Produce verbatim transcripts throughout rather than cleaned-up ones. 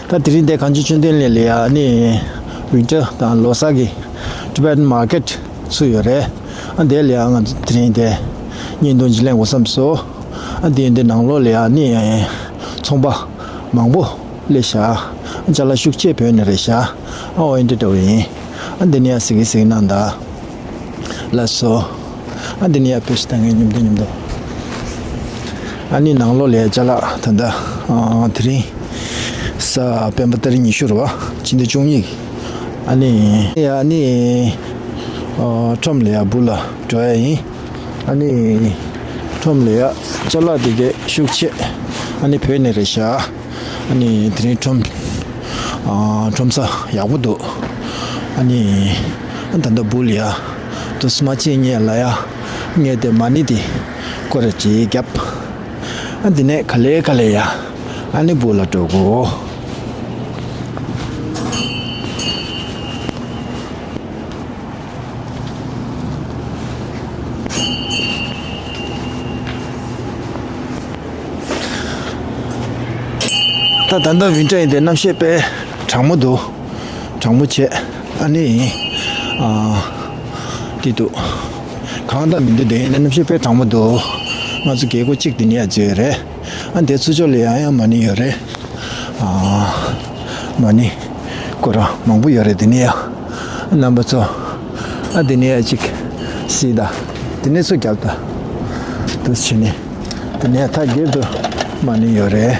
ད་དེ་རིང་འདི་གངས་ལྗོངས་ཆོས་ལྡན་གླིང་ལ་ཡ་ནི་ཝིན་ཊར་དང་ལོ་གསར་གྱི་ཊི་བེ་ཊན་མར་ཀེཊ་ཚུགས་ཡོད་རེད། ཨ་འདི་ལ་ཡ་ང་ཚོ་དེ་རིང་འདི་བརྙན་ཐུང་ཅིག་ལེན་དགོས་བསམ་སོང་། ཨ་འདི་འདི་ནང་ལོགས་ལ་ཡ་ནི་ཚོང་པ་མང་པོ་སླེབས་ཤག་ཅ་ལག་ཤུགས་ཆེ་བོད་ནས་རེད་ཤག་ཨ་འོ་འདི་འདྲ་བོ་ཡིན། ཨ་འདི་ནས་ཡ་གཟིགས་གཟིགས་གནང་དང་། ལགས་སོ། ཨ་འདི་ནས་ཡ་བོད་ཤི་ད་ངའི་མཉམ་དུ་མཉམ་དུ། ཨ་ནི་ནང་ལོགས་ལ་ཡ་ཅ་ལག་ད་ལྟ་ཨ་དེ་རིང་གཟའ་སྤེན་པ་ཏ་རིག་ཉི་ཤུ་རེད་བ། ཕྱི་ཟླ་བཅུ་གཉིས། ཨ་ནི་ཡ་ཨ་ནི་ཨ་ཁྲོམ་ལ་ཡ་སྦུག་ལ་འགྲོ་ཡ་ཡིན། ཨ་ནི་ཁྲོམ་ལ་ཡ་ཅ་ལག་དེ་གའི་ཤུགས་ཆེ། ཨ་ནི་བོད་ནས་རེད་ཤག་ཨ་ནི་དེ་རིང་ཁྲོམ་ཨ་ཁྲོམ་ས་ཡག་པོ་འདུག་ཨ་ནི་ཨ་ད་ལྟ་སྦུག་ལ་ཡ་དུ་སྨ་ཆེན་ཉེ་ལ་ཡ་ངས་དེ་མ་ཎི་དེ་སྐོར་ར་ཅིག་བརྒྱབ། ཨ་འདི་ནས་ག་ལེ་ག་ལེ་ཡ་ཨ་ནི་སྦུག་ལ་འགྲོ་དགོས། ད་ད་ལྟ་ཝིན་ཊར་ཡིན་དེ་གནམ་གཤིས་དཔེ་གྲང་མོ་འདུག་གྲང་མོ་བྱས། ཨ་ནི་ཨ་དེ་འདུག་གང་ལྟར་མི་འདུག་དེ་ཡིན་ན་གནམ་གཤིས་དཔེ་གྲང་མོ་འདུག་ང་ཚོ་རྒྱལ་སྒོ་གཅིག་དེ་ནས་ཡར་འཛུལ་ཡོད་རེད། ཨ་འདི་ཚུར་ཕྱོགས་ལ་ཡང་ཡང་མ་ཎི་ཡོད་རེད། ཨ་མ་ཎི་སྐོར་ར་མང་པོ་ཡོད་རེད། དེ་ནས་ཡང་རྣམ་པ་ཚོ་ཨ་དེ་ནས་ཡང་གཅིག་གཟིགས་དང་། དེ་ནས་ཚུར་རྒྱབ་དང་། འདུག་བྱས་ནས་དེ་ནས་ཡང་ཐག་སྒེར་དུ་མ་ཎི་ཡོད་རེད།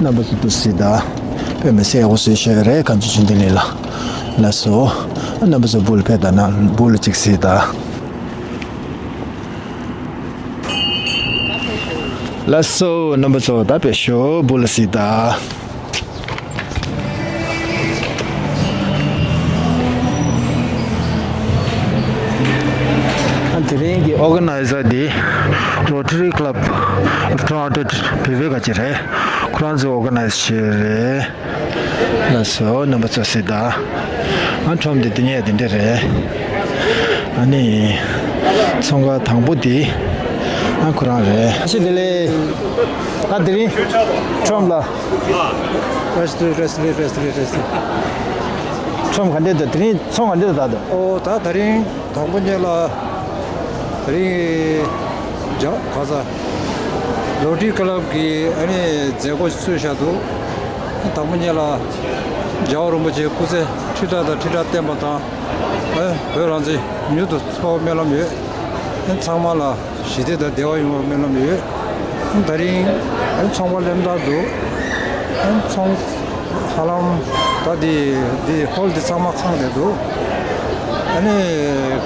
རྣམ་པ་ཚོ་འདུག་གཟིགས་དང་། དཔེ་མི་སྲིད་ཡག་པོ་བཟོས་བཞག་ཡོད་རེད། གངས་ལྗོངས་ཆོས་ལྡན་གླིང་ལ། ལགས་སོ། ཨ་རྣམ་པ་ཚོ་སྦུག་ལ་ཕེབས་དང་ན་སྦུག་ལ་གཅིག་གཟིགས་དང་། ལགས་སོ། རྣམ་པ་ཚོ་ད་དཔེ་ཤོག་སྦུག་ལ་གཟིགས་དང་། ཨ་དེ་རིང་གི་ཨོ་ག་ནའི་ཛར་འདི་Rotary Club of Toronto བོད་པའི་ག་ཅི་རེད། ཁོ་རང་ཚོས་ཨོ་ག་ནའི་ཛི་བྱས་རེད། ལགས་སོ། རྣམ་པ་ཚོ་གཟིགས་དང་། ཨ་ཁྲོམ་འདི་འདི་ནས་འདི་འདྲ་རེད། ཨ་ནི་ཚོང་ཁང་དང་པོ་འདི་ཨ་ཁོ་རང་རེད། ཨ་ཤི་དེ་ལས་ཨ་དེ་རིང་ཁྲོམ་ལ་རེས་ལི་རེས་ལི་རེས་ལི་རེས་ལི། ཁྲོམ་ག་འདྲ་འདུག་དེ་རིང་ཚོང་ག་འདྲ་འདུག་ད་དུ། ཨོ་ད་དེ་རིང་དང་པོ་ཉིད་ལ་དེ་རིང་ཇ་ག་ས་Rotary Club གི་ཨ་ནི་མཛད་སྒོ་ཞིག་ཚུགས་བཞག་འདུག་དང་པོ་ཉིད་ལ་རྒྱལ་བ་རིན་པོ་ཆེའི་སྐུ་ཚེ་ཁྲི་ཕྲག་དང་ཁྲི་ཕྲག་བརྟན་པ་དང་། ཨེ་བོད་རང་བཙན་མྱུར་དུ་ཐོབ་པའི་སྨོན་ལམ་ཡོད། ཨེ་ཚང་མ་ལ་ཞི་བདེ་དང་བདེ་བ་ཡོང་བའི་སྨོན་ལམ་ཡོད། ཨེ་ད་རིང་ཨེ་ཚོང་པ་སླེབས་དར་འདུག་ཨེ་ཚོང་ཧ་ལམ་ད་འདི་འདི་ཧོལ་འདི་ཚང་མ་ཁེངས་བསྡད་འདུག་ཨ་ནི་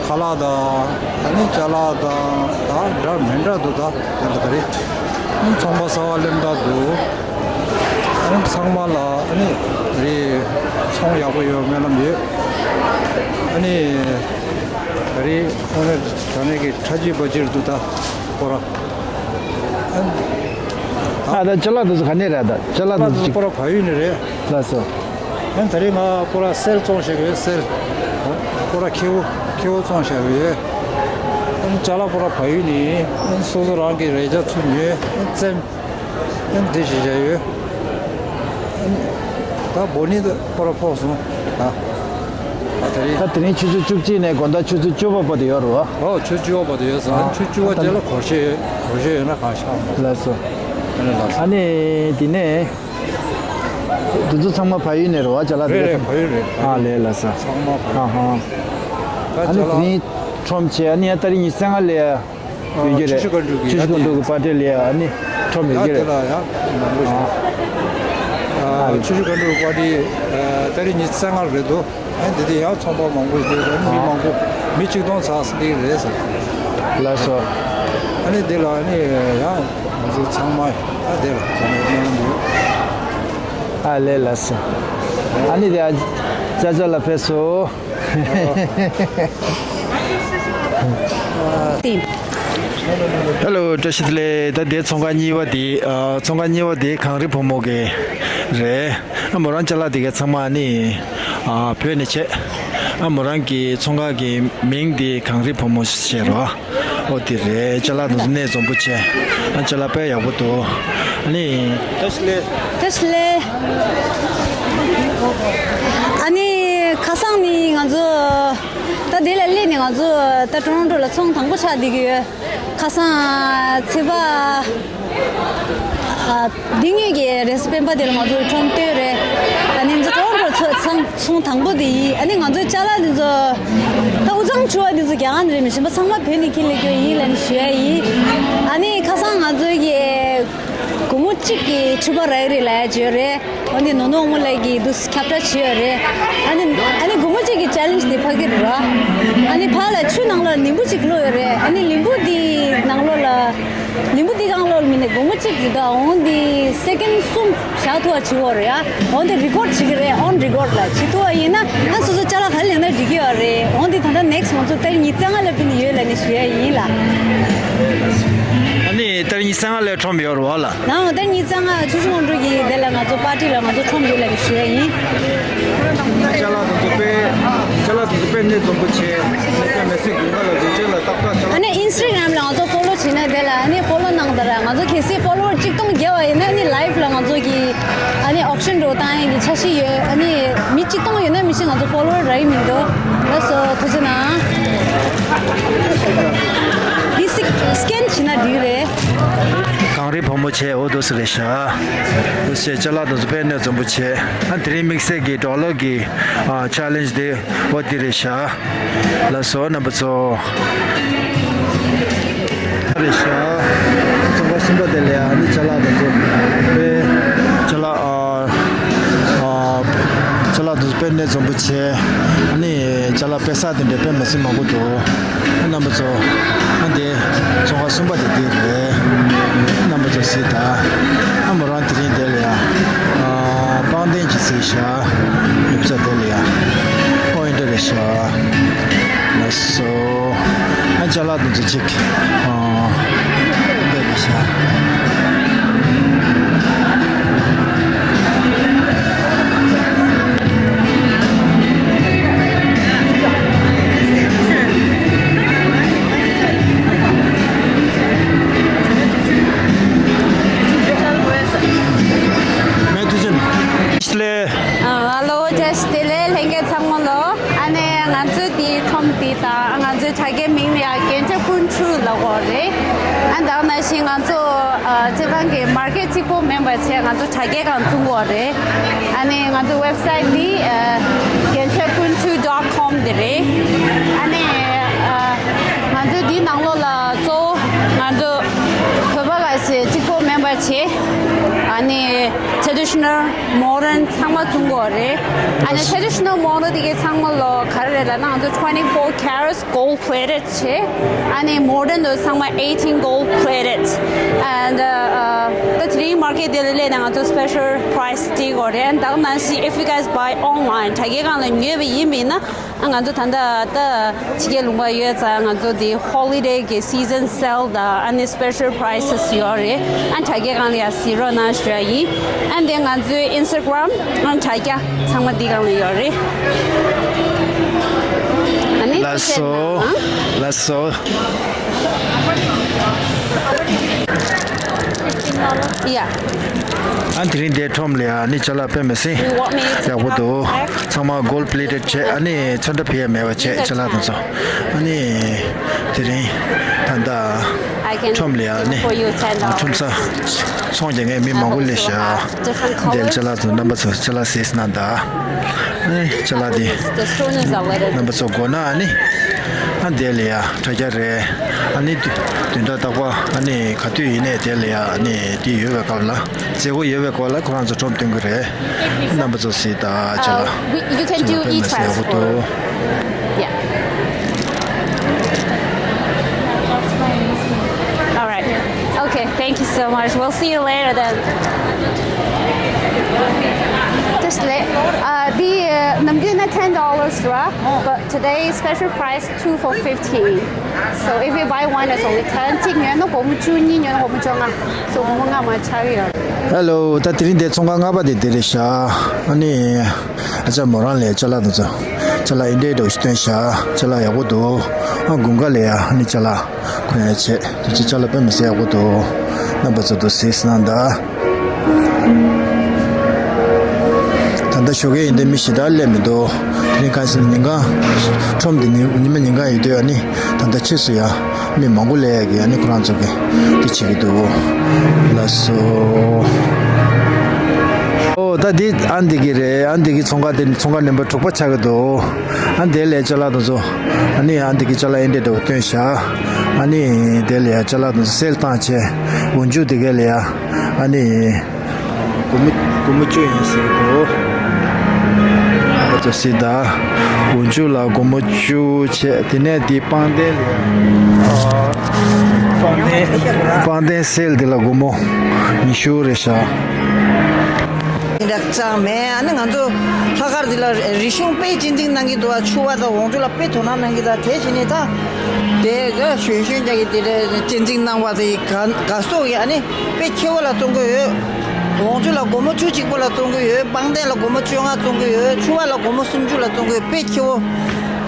ཁ་ལག་དང་ཨ་ནི་ཅ་ལག་དང་ད་འདྲ་མི་འདྲ་འདུག་ད་ད་ལྟ་ད་རེད། ཨེ་ཚོང་པ་གསར་པ་སླེབས་དར་འདུག་ཨ་ནི་ཚང་མ་ལ་ཨ་ནི་རེད། ཚོང་ཡག་པོ་ཡོང་བའི་སྨོན་ལམ་ཡོད། ཨ་ནི་ད་རེས་ཁོང་རང་ད་ནས་ཀྱི་ཁྲ་ཆིལ་བ་ཆིལ་འདུག་ད་སྐོར་ར། ཨ་ད་ཅ་ལག་དེ་ཚོ་ག་ནས་རེད། ད་ཅ་ལག་དེ་ཚོ་སྐོར་ར་བལ་ཡུལ་ནས་རེད། ལགས་སོ། ཨ་ད་རེས་ང་སྐོར་ར་གསེར་བཙོང་བྱེད་དགོས་གསེར། སྐོར་ར་ཁེའུ་ཁེའུ་བཙོང་བྱེད་དགོས། ཨ་ཅ་ལག་སྐོར་ར་བལ་ཡུལ་ནས་ཨ་སོ་སོ་རང་གི་རས་ཆ་ཚུར་ཉོས། ཨ་བཙེམ། ཨ་འདི་ཞིག་བྱས་ཡོད། ཨ་ད་བོ་ནི་ད་ཁོ་ར་ཕོག་སོང་། ད་ད་དེ་རིང་ད་དེ་རིང་ཆུ་ཚོད་བཅུ་གཅིག་ནས་དགོང་དག་ཆུ་ཚོད་བཅུ་པ་བར་དུ་ཡོད་རེད་བ། ཨོ་ཆུ་ཚོད་བཅུ་པ་བར་དུ་ཡོད་ཟེར། ཨ་ཆུ་ཚོད་བཅུ་པ་རྗེས་ལ་སྒོར་གཞས་སྒོར་གཞས་ཡོད་ན་གང་ཤག་མ། ལགས་སོ། ཨ་ནི་ལགས་སོ། ཨ་ནི་དེ་ནས་དེ་ཚོ་ཚང་མ་བལ་ཡུལ་ནས་རེད་བ། ཅ་ལག་རེད་དེ་རེད། བལ་ཡུལ་རེད། ཨ་ལས་ལགས་སོ། ཚང་མ་བལ་ཡུལ། ཨ་ཧ། ད་ཨ་ནི་ཅ་ལག་དེ་རིང་ཁྲོམ་བྱས། ཨ་ནི་ཡ་ད་རིང་ཉི་ཤུ་རྩ་ལྔ་ལས། ཡོད་ཀྱི་རེད། ཆུ་བཞི་སྒང་དྲུག་གི་ཆུ་བཞི་སྒང་དྲུག་གི་པར་ཊི་ལ་ཡ་ཨ་ནི་ཁྲོམ་ཡོད་ཀྱི་རེད། ཡ་དེ་ལ་ཡ་མང་པོ་ཞིག་ཨ་ཆུ་བཞི་སྒང་དྲུག་གི་པར་ཊི་ཨ་ད་རེས་ཉི་ཤུ་རྩ་ལྔ་རེད་འདུག་ཨ་འདི་དེ་ཡང་ཚོང་པ་མང་པོ་ཞིག་ཡོད་རེད། མི་མང་པོ་མི་གཅིག་སྟོང་ཙམ་ཟིན་གྱི་རེད་ཟེར། ལགས་སོ། ཨ་ནི་འདི་ལ་ཨ་ནི་ཡང་ང་ཚོ་ཚང་མ་ཨ་དེ་ལ་ཚང་མ་སྨོན་ལམ་ཡོད། ཨ་ལས་ལགས་སོ། ཨ་ནི་དེ་ཨ་ཅག་ཅག་ལ་ཕེབས་སོ། ཧེ་ལོ། བཀྲ་ཤིས་བདེ་ལེགས། ད་དེ་ཚོང་ཁང་གཉིས་པ་དེ་ཨ་ཚོང་ཁང་གཉིས་པ་དེ་གངས་རི་བུ་མོ་གི་རེད། ཨ་མོ་རང་ཅ་ལག་དེ་གའི་ཚང་མ་ནི་ཨ་བོད་ནས་ཆད། ཨ་མོ་རང་གི་ཚོང་ཁང་གི་མིང་དེ་གངས་རི་བུ་མོ་ཞེས་རོ། ཨོ་དེ་རེད། ཅ་ལག་དེ་ཚོ་གནས་འཛོམས་པོ་བྱས། ཨ་ཅ་ལག་དཔེ་ཡག་པོ་འདུག་ཨ་ནི། བཀྲ་ཤིས་བདེ་ལེགས། བཀྲ་ཤིས་བདེ་ལེགས། ད་དེ་ལ་སླེབས་ནས་ང་ཚོ་ད་ཊོ་རོན་ཊོ་ལ་ཚོང་དང་པོ་ཆགས་བསྡད་ཀྱི་ཡོད། ཁ་སང་ཚེས་པ་ཨ། འདི་ངེད་ཀྱི་རེས་གཟའ་སྤེན་པ་དེ་ལ་ང་ཚོ་ཁྲོམ་སྟོན་རེད། ཨ་ནི་ང་ཚོ་ཊོ་རོན་ཊོ་ཚོ་ཚང་ཚོང་དང་པོ་དེ་ཡིན། ཨ་ནི་ང་ཚོའི་ཅ་ལག་འདི་ཚོ་ད་དབུས་གཙང་ཕྱུག་པ་འདི་ཚོ་རྒྱ་གར་ནས་རེད་མི་ཤེས་པ་ཚང་མ་བོད་ནས་འཁྱེར་སླེབས་ཀྱི་ཡིན་ལབ་ནས་ཞུ་ཡ་ཡིན། ཨ་ནི་ཁ་སང་ང་ཚོའི་གི་སྒོར་མོ་གཅིག་གི་ཕྱུ་པ་རག་གི་རེད་ལབ་ཡ་བརྗོད་རེད། འོན་ཏེ་ནོ་ནོ་ཨོ་མོ་ལགས་ཀྱིས་འདུག་ཁྱབ་བསྒྲགས་བྱས་ཡོད་རེད། ཨ་ནི་ཨ་ནི་སྒོར་མོ་གཅིག་གི་ཅེ་ལེན་ཇི་དེ་ཕ་གི་རེད་ར། ཨ་ནི་ཕར་ལ་ཆུ་ནང་ལོགས་ལིམ་བུ་གཅིག་བླུགས་ཡོད་རེད། ཨ་ནི་ལིམ་བུ་དེ་ནང་ལོགས་ལ་ལིམ་བུ་དེ་གང་ལོགས་ལ་མིན་ནས་སྒོར་མོ་གཅིག་རེད་ད། འོན་ཏེ་སེ་ཀེན་གསུམ་བཞག་ཐུབ་པ་བྱེད་དགོས་རེད་ཡ། འོན་ཏེ་རི་ཀོཌ་བྱེད་ཀྱི་རེད། ཨོན་རི་ཀོཌ་ལ་བྱེད་ཐུབ་པ་ཡིན་ན་ཨ་སོ་སོ་ཅ་ལག་ག་རེ་ལེན་ན་འགྲིག་གི་ཡོད་རེད། འོན་ཏེ་ད་ལྟ་ནེག་སི་ང་ཚོ་ཏ་རིག་ཉི་ཤུ་རྩ་ལྔ་ལ་ཕུལ་ནས་ཡོད་ལབ་ནས་ཞུ་ཡ་ཡིན་ལ། ཨ་ནི་ཏ་རིག་ཉི་ཤུ་རྩ་ལྔ་ལ་ཁྲོམ་ཡོད་རེད་བ་ལ། ནའང་ཏ་རིག་ཉི་ཤུ་རྩ་ལྔ་ཆུ་ཆུང་འགྲོ་གི་དེ་ལ་ང་ཚོ་པར་ཊི་ལ་ང་ཚོ་ཁྲོམ་ཡོད་ལབ་ནས་ཞུ་ཡ་ཡིན། ཅ་ལག་དེ་ཚོ་དཔེ་ཅ་ལག་དེ་ཚོ་དཔེ་གནས་འཛོམས་པོ་བྱས། དཔེ་མི་སྲིད་དགུན་ཁ་ལ་རི་ཅན་ལ་ཏག་ཏག་ཅ་ལག་ཨ་ནི་ཨིན་སི་ཊ་གྷ་རམ་ལ་ང་ཚོ་ཕོ་ལོ་བྱེད་ན་དེ་ལ་ཨ་ནི་ཕོ་ལོ་གནང་དང་ར། ང་ཚོ་གལ་སྲིད་ཕོ་ལོ་ཝར་གཅིག་སྟོང་བརྒལ་བ་ཡིན་ན་ཨ་ནི་ལའིབ་ལ་ང་ཚོ་གི་ཨ་ནི་ཨོག་ཤན་འགྲོ་བཏང་ཡས་ཀྱི་འཆར་གཞི་ཡོད། ཨ་ནི་མི་གཅིག་སྟོང་ཡོད་ན་མི་ཤེས་ང་ཚོ་ཕོ་ལོ་ཝར་རག་གི་མི་འདུག་ལགས་སོ་ཐུགས་རྗེ་གནང་། འདི་སི་སི་ཀེན་བྱེད་ན་འགྲིག་རེད། གངས་རི་བུ་མོ་བྱས་འོ་འདུག་སེ་རེད་ཤག་འདུག་སེ་ཅ་ལག་དེ་ཚོ་དཔེ་གནས་འཛོམས་པོ་བྱས། ཨ་དེ་རིང་དམིགས་བསལ་གྱི་ཌོ་ལར་གྱི་ཨ་ཅེ་ལེན་ཇི་དེ་འོ་དེ་རེད་ཤག་ལགས་སོ་རྣམ་པ་ཚོ། རེད་ཤག་ཚོང་ཁང་གསུམ་པ་དེ་ལ་ཡ་ནི་ཅ་ལག་དེ་ཚོ་དཔེ་ཅ་ལག་ཨ་ཨ་ཅ་ལག་དེ་ཚོ་དཔེ་གནས་འཛོམས་པོ་བྱས། ཨ་ནི་ཅ་ལག་དཔེ་ས་དེ་འདྲ་དཔེ་མི་སྲིད་མང་པོ་འདུག་ཨ་རྣམ་པ་ཚོ། ཨ་འདི་ཚོང་ཁང་གསུམ་པ་དེ་འདི་རེད། རྣམ་པ་ཚོ་གཟིགས་དང་། ཨ་མོ་རང་དེ་རིང་དེ་ལ་ཡ། ཨ་པང་གདན་གྱི་གཟིགས་ཤག་ཡོད་ཚད་དེ་ལ་ཡ། ཨོ་ཨིན་འདྲ་རེད་ཤག་ལགས་སོ། ཨ་ཅ་ལག་དེ་ཚོ་གཅིག་ཨ་འདི་རེད་ཤག་ཨ་ཧེ་ལོ། བཀྲ་ཤིས་བདེ་ལེགས་ལྷན་རྒྱས་ཚང་མ་ལོ། ཨ་ནི་ང་ཚོའི་འདིའི་ཁྲོམ་འདི་དང་ང་ཚོའི་དྲ་རྒྱའི་མིང་ལ་ཡང་རྒྱན་ཆ་ཀུན་འཁྲུལ་ལབ་ཀྱི་ཡོད་རེད། ཨ་ནི་ད་ག་ནང་བཞིན་ང་ཚོ་ཨ་ཚེ་དབང་གི་མར་ཀེཊ་གཅིག་པོ་མིན་པ་བྱས་ང་ཚོ་དྲ་རྒྱའི་སྒང་བཙུགས་ཀྱི་ཡོད་རེད། ཨ་ནི་ང་ཚོའི་ཝེབ་སའིཊ་འདི་ཨ་རྒྱན་ཆ་ཀུན་འཁྲུལ་ཌོཊ་ཀོམ་འདི་རེད། ཨ་ནི་ཨ་ང་ཚོའི་འདིའི་ནང་ལོགས་ལ་གཙོ་བོ་ང་ཚོ་བོད་པ་ག་ཚོད་གཅིག་པོ་མིན་པ་བྱས། ཨ་ནི་ཊེ་རེ་ཌི་ཤི་ནལ་མོ་ཌན་ཚང་མ་བཙུགས་ཀྱི་ཡོད་རེད། ཨ་ནི་ཊེ་རེ་ཌི་ཤི་ནལ་མོ་ཌན་དེ་གའི་ཚང་མ་ལོ་ག་རེ་རེད་ལབ་ན་ང་ཚོ་twenty-four carats gold plated བྱས། ཨ་ནི་མོ་ཌན་དེ་ཚང་མ་eighteen gold plated and ད་དེ་རིང་མར་ཀེཊ་དེ་ལ་སླེབས་ནས་ང་ཚོ་སི་པེ་ཤལ་པ་རའི་སི་སྤྲད་ཀྱི་ཡོད་རེད། ད་ག་ནང་བཞིན་if you guys buy online དྲ་རྒྱའི་སྒང་ལ་ཉོས་པ་ཡིན་པ་ཡིན་ན། ང་ཚོ་ད་ལྟ་ད་ཕྱི་རྒྱལ་ལུང་པ་ཡོད་ཙང་ང་ཚོ་དེ་ཧོ་ལི་ཌེ་གི་སི་ཛན་སེལ་དང་ཨ་ནི་སི་པེ་ཤལ་པ་རའི་སི་ཡོད་རེད། ཨ་དྲ་རྒྱའི་སྒང་ལ་ཡ་གཟིགས་རོགས་གནང་ཞུ་ཡ་ཡིན། ཨ་དེ་ང་ཚོའི་ཨིན་སི་ཊ་གྷ་རམ་ཨ་དྲ་རྒྱ་ཚང་མ་འདི་སྒང་ལ་ཡོད་རེད། ཨ་ནི་ལགས་སོ། ལགས་སོ། Yeah. ཨ་དེ་རིང་འདིའི་ཁྲོམ་ལ་ཡ་ནི་ཅ་ལག་དཔེ་མི་སྲིད་ཡག་པོ་འདུག་ཚང་མ་གོལ་པི་ལེ་ཊེཌ་བྱས། ཨ་ནི་ཚོན་ཁྲ་ཕུད་ཡ་མེད་པ་བྱས་ཅ་ལག་དེ་ཚོ། ཨ་ནི་དེ་རིང་ད་ལྟ་ཁྲོམ་ལ་ཡ་ཨ་ནི་ཁྲོམ་ས་ཚོང་རྒྱག་མཁན་མི་མང་པོ་སླེབས་ཤག་འདིའི་ཅ་ལག་དེ་ཚོ་རྣམ་པ་ཚོ་ཅ་ལག་གཟིགས་གནང་དང་། ཨ་ནི་ཅ་ལག་དེ་རྣམ་པ་ཚོ་དགོས་ན་ཨ་ནི་ཨ་འདི་ལ་ཡ་དྲ་རྒྱ་རེད། ཨ་ནི་བདུན་ཕྲག་རྟག་པར་ཨ་ནི་ག་དུས་ཡིན་ནའི་དེ་ལ་ཡ་ཨ་ནི་དེ་ཡོད་པའི་སྐབས་ལ་མཛད་སྒོ་ཡོད་པའི་སྐོར་ལ་ཁོ་རང་ཚོ་ཁྲོམ་སྟོན་གྱི་རེད། རྣམ་པ་ཚོ་གཟིགས་དང་ཅ་ལག Uh, we, you can ཅ་ལག་དཔེ་མི་སྲིད་ཡག་པོ་འདུག Yeah. All right. Okay, thank you so much. We'll see you later then. Just let, uh, the, uh, ནམ་རྒྱུན་ན་ten dollars རེད། But today special price two for fifteen. So if you buy one, it's only ten. གཅིག་ཉོས་ན་སྒོར་མོ་བཅུ། གཉིས་ཉོས་ན་སྒོར་མོ་བཅོ་ལྔ། So སྒོར་མོ་ལྔ་མ་ཆག་གི་ཡོད། ཧེ་ལོ། ད་དེ་རིང་འདིའི་ཚོང་ཁང་ལྔ་པ་དེ་འདི་རེད་ཤག་ཨ་ནི་ཨ་ཅག་མོ་རང་ལ་ཅ་ལག་དེ་ཚོ་ཅ་ལག་འདི་འདྲ་འདྲ་བོ་ཞིག་སྟོན་ཤག་ཅ་ལག་ཡག་པོ་འདུག་ཨ་དགུན་ཁ་ལ་ཡ་ཨ་ནི་ཅ་ལག་གོན་ཡ་བྱས། དེ་ཚོ་ཅ་ལག་དཔེ་མི་སྲིད་ཡག་པོ་འདུག་རྣམ་པ་ཚོ་འདུག་སེ་གཟིགས་གནང་དང་། ད་ལྟ་ ཞོགས་ཀས་ཡིན་དུས་མི་ཞེ་དྲག་སླེབས་མི་འདུག་དེ་རིང་གང་ཟེར་ན་ཉིན་གང་ཁྲོམ་འདི་ཉི་ཉི་མ་ཉིན་གང་ཡོད་དུས་ཨ་ནི་ད་ལྟ་ཕྱིས་སུ་ཡ་མི་མང་པོ་སླེབས་ཡ་གི་ཨ་ནི་ཁོ་རང་ཚོ་གི་དེ་བྱེད་ཀྱི་འདུག་ལགས་སོ། ཨོ་ད་འདི་ཨ་འདི་གི་རེད། ཨ་འདི་གི་ཚོང་ཁང་དེ་ཚོང་ཁང་ནམ་བར་དྲུག་པ་ཆགས་ཀྱི་འདུག་ཨ་འདི་ལས་ཅ་ལག་དེ་ཚོ་ཨ་ནི་ཨ་འདི་གི་ཅ་ལག་ཨེ་འདྲས་འདྲ་བོ་སྟོན་བཞག་ཨ་ནི་དེ་ལ་ཡ་ཅ་ལག་དེ་ཚོ་སེལ་བཏང་བྱས་འོ་འཇུ་དེ་ག་ལ་ཡ་ཨ་ནི། སྒོར་མོ་སྒོར་མོ་བཅུ་ཡིན་ཟེར་གྱི་འདུག་ཨ་ཙི་སི་ད། འོ་འཇུ་ལ་སྒོར་མོ་བཅུ་བྱས། དེ་ནས་དེ་པང་གདན་ལ། པང་གདན། པང་གདན་སེལ་དེ་ལ་སྒོར་མོ་ཉི་ཤུ་རེད་ཤག་འདྲ་ཅང་མེད། ཨ་ནི་ང་ཚོ་ལྷག་དཀར་འདི་ལ་རིག་གཞུང་དཔེ་གཅེས་འཛིན་གནང་གི་འདུག་ཨ་ཕྱུ་པ་དང་འོ་འཇུ་ལ་དཔེ་དོ་སྣང་གནང་གི་འདུག་དེ་བྱས་ནས་ད་དེ་ག་གཞོན་གཞོན་རྒྱག་གི་དེ་འདྲ་གཅེས་འཛིན་གནང་བ་དེ་ག་ག་སོགས་ཀྱི་ཨ་ནི། དཔེ་ཁེ་བོ་ལ་བཙོང་གི་ཡོད། འོ་འཇུ་ལ་སྒོར་མོ་བཅུ་གཅིག་པོ་ལ་བཙོང་གི་ཡོད། པང་གདན་ལ་སྒོར་མོ་བཅོ་ལྔ་བཙོང་གི་ཡོད། ཕྱུ་པ་ལ་སྒོར་མོ་སུམ་ཅུ་ལ་བཙོང་གི་ཡོད། དཔེ་ཁེ་བོ།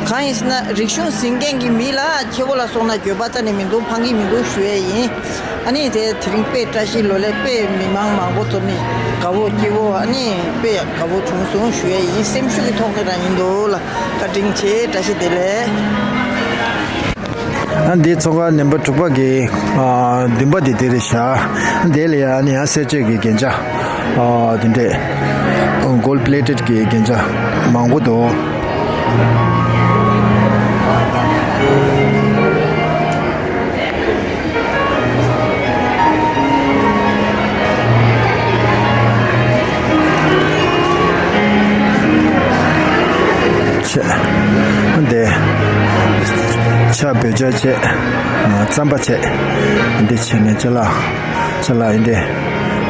གང་ཡིན་ཟེར་ན་རིག་གཞུང་ཟིན་མཁན་གྱི་མི་ལ་ཁེ་བོ་ལ་སོང་ན་འགྱོད་པ་རྩ་ནས་མི་འདུག་ཕངས་ཀྱི་མི་འདུག་ཞུ་ཡས་ཡིན། ཨ་ནི་དེ་དེ་རིང་དཔེ་བཀྲ་ཤིས་ལོ་ལེགས། དཔེ་མི་མང་མང་པོ་འཛོམས་ནས་དགའ་བོ་སྐྱིད་བོ། ཨ་ནི་དཔེ་དགའ་བོ་བྱུང་སོང་ཞུ་ཡས་ཡིན། སེམས་ཤུགས་ཀྱི་ཐོག་ནས་རང་ཡིན་འདུག་ལ། བཀའ་དྲིན་ཆེ། བཀྲ་ཤིས་བདེ་ལེགས། ཨ་འདི་ཚོང་ཁང་ནམ་བར་དྲུག་པ་གི་ཨ་མདུན་པ་འདི་དེ་རེད་ཤག་འདི་ལ་ཡ་ཨ་ནི་ཡང་གསེར་ཆས་ཀྱི་རྒྱན་ཆ་ཨ་འདི་འདྲས་གོལ་པི་ལེ་ཊེཌ་ཀྱི་རྒྱན་ཆ་མང་པོ་འདུག་བྱས། འདི་ཕྱག་འབོད་ཆ་བྱས། རྩམ་པ་བྱས། འདི་བྱས་ནས་ཅ་ལག་ཅ་ལག་འདི་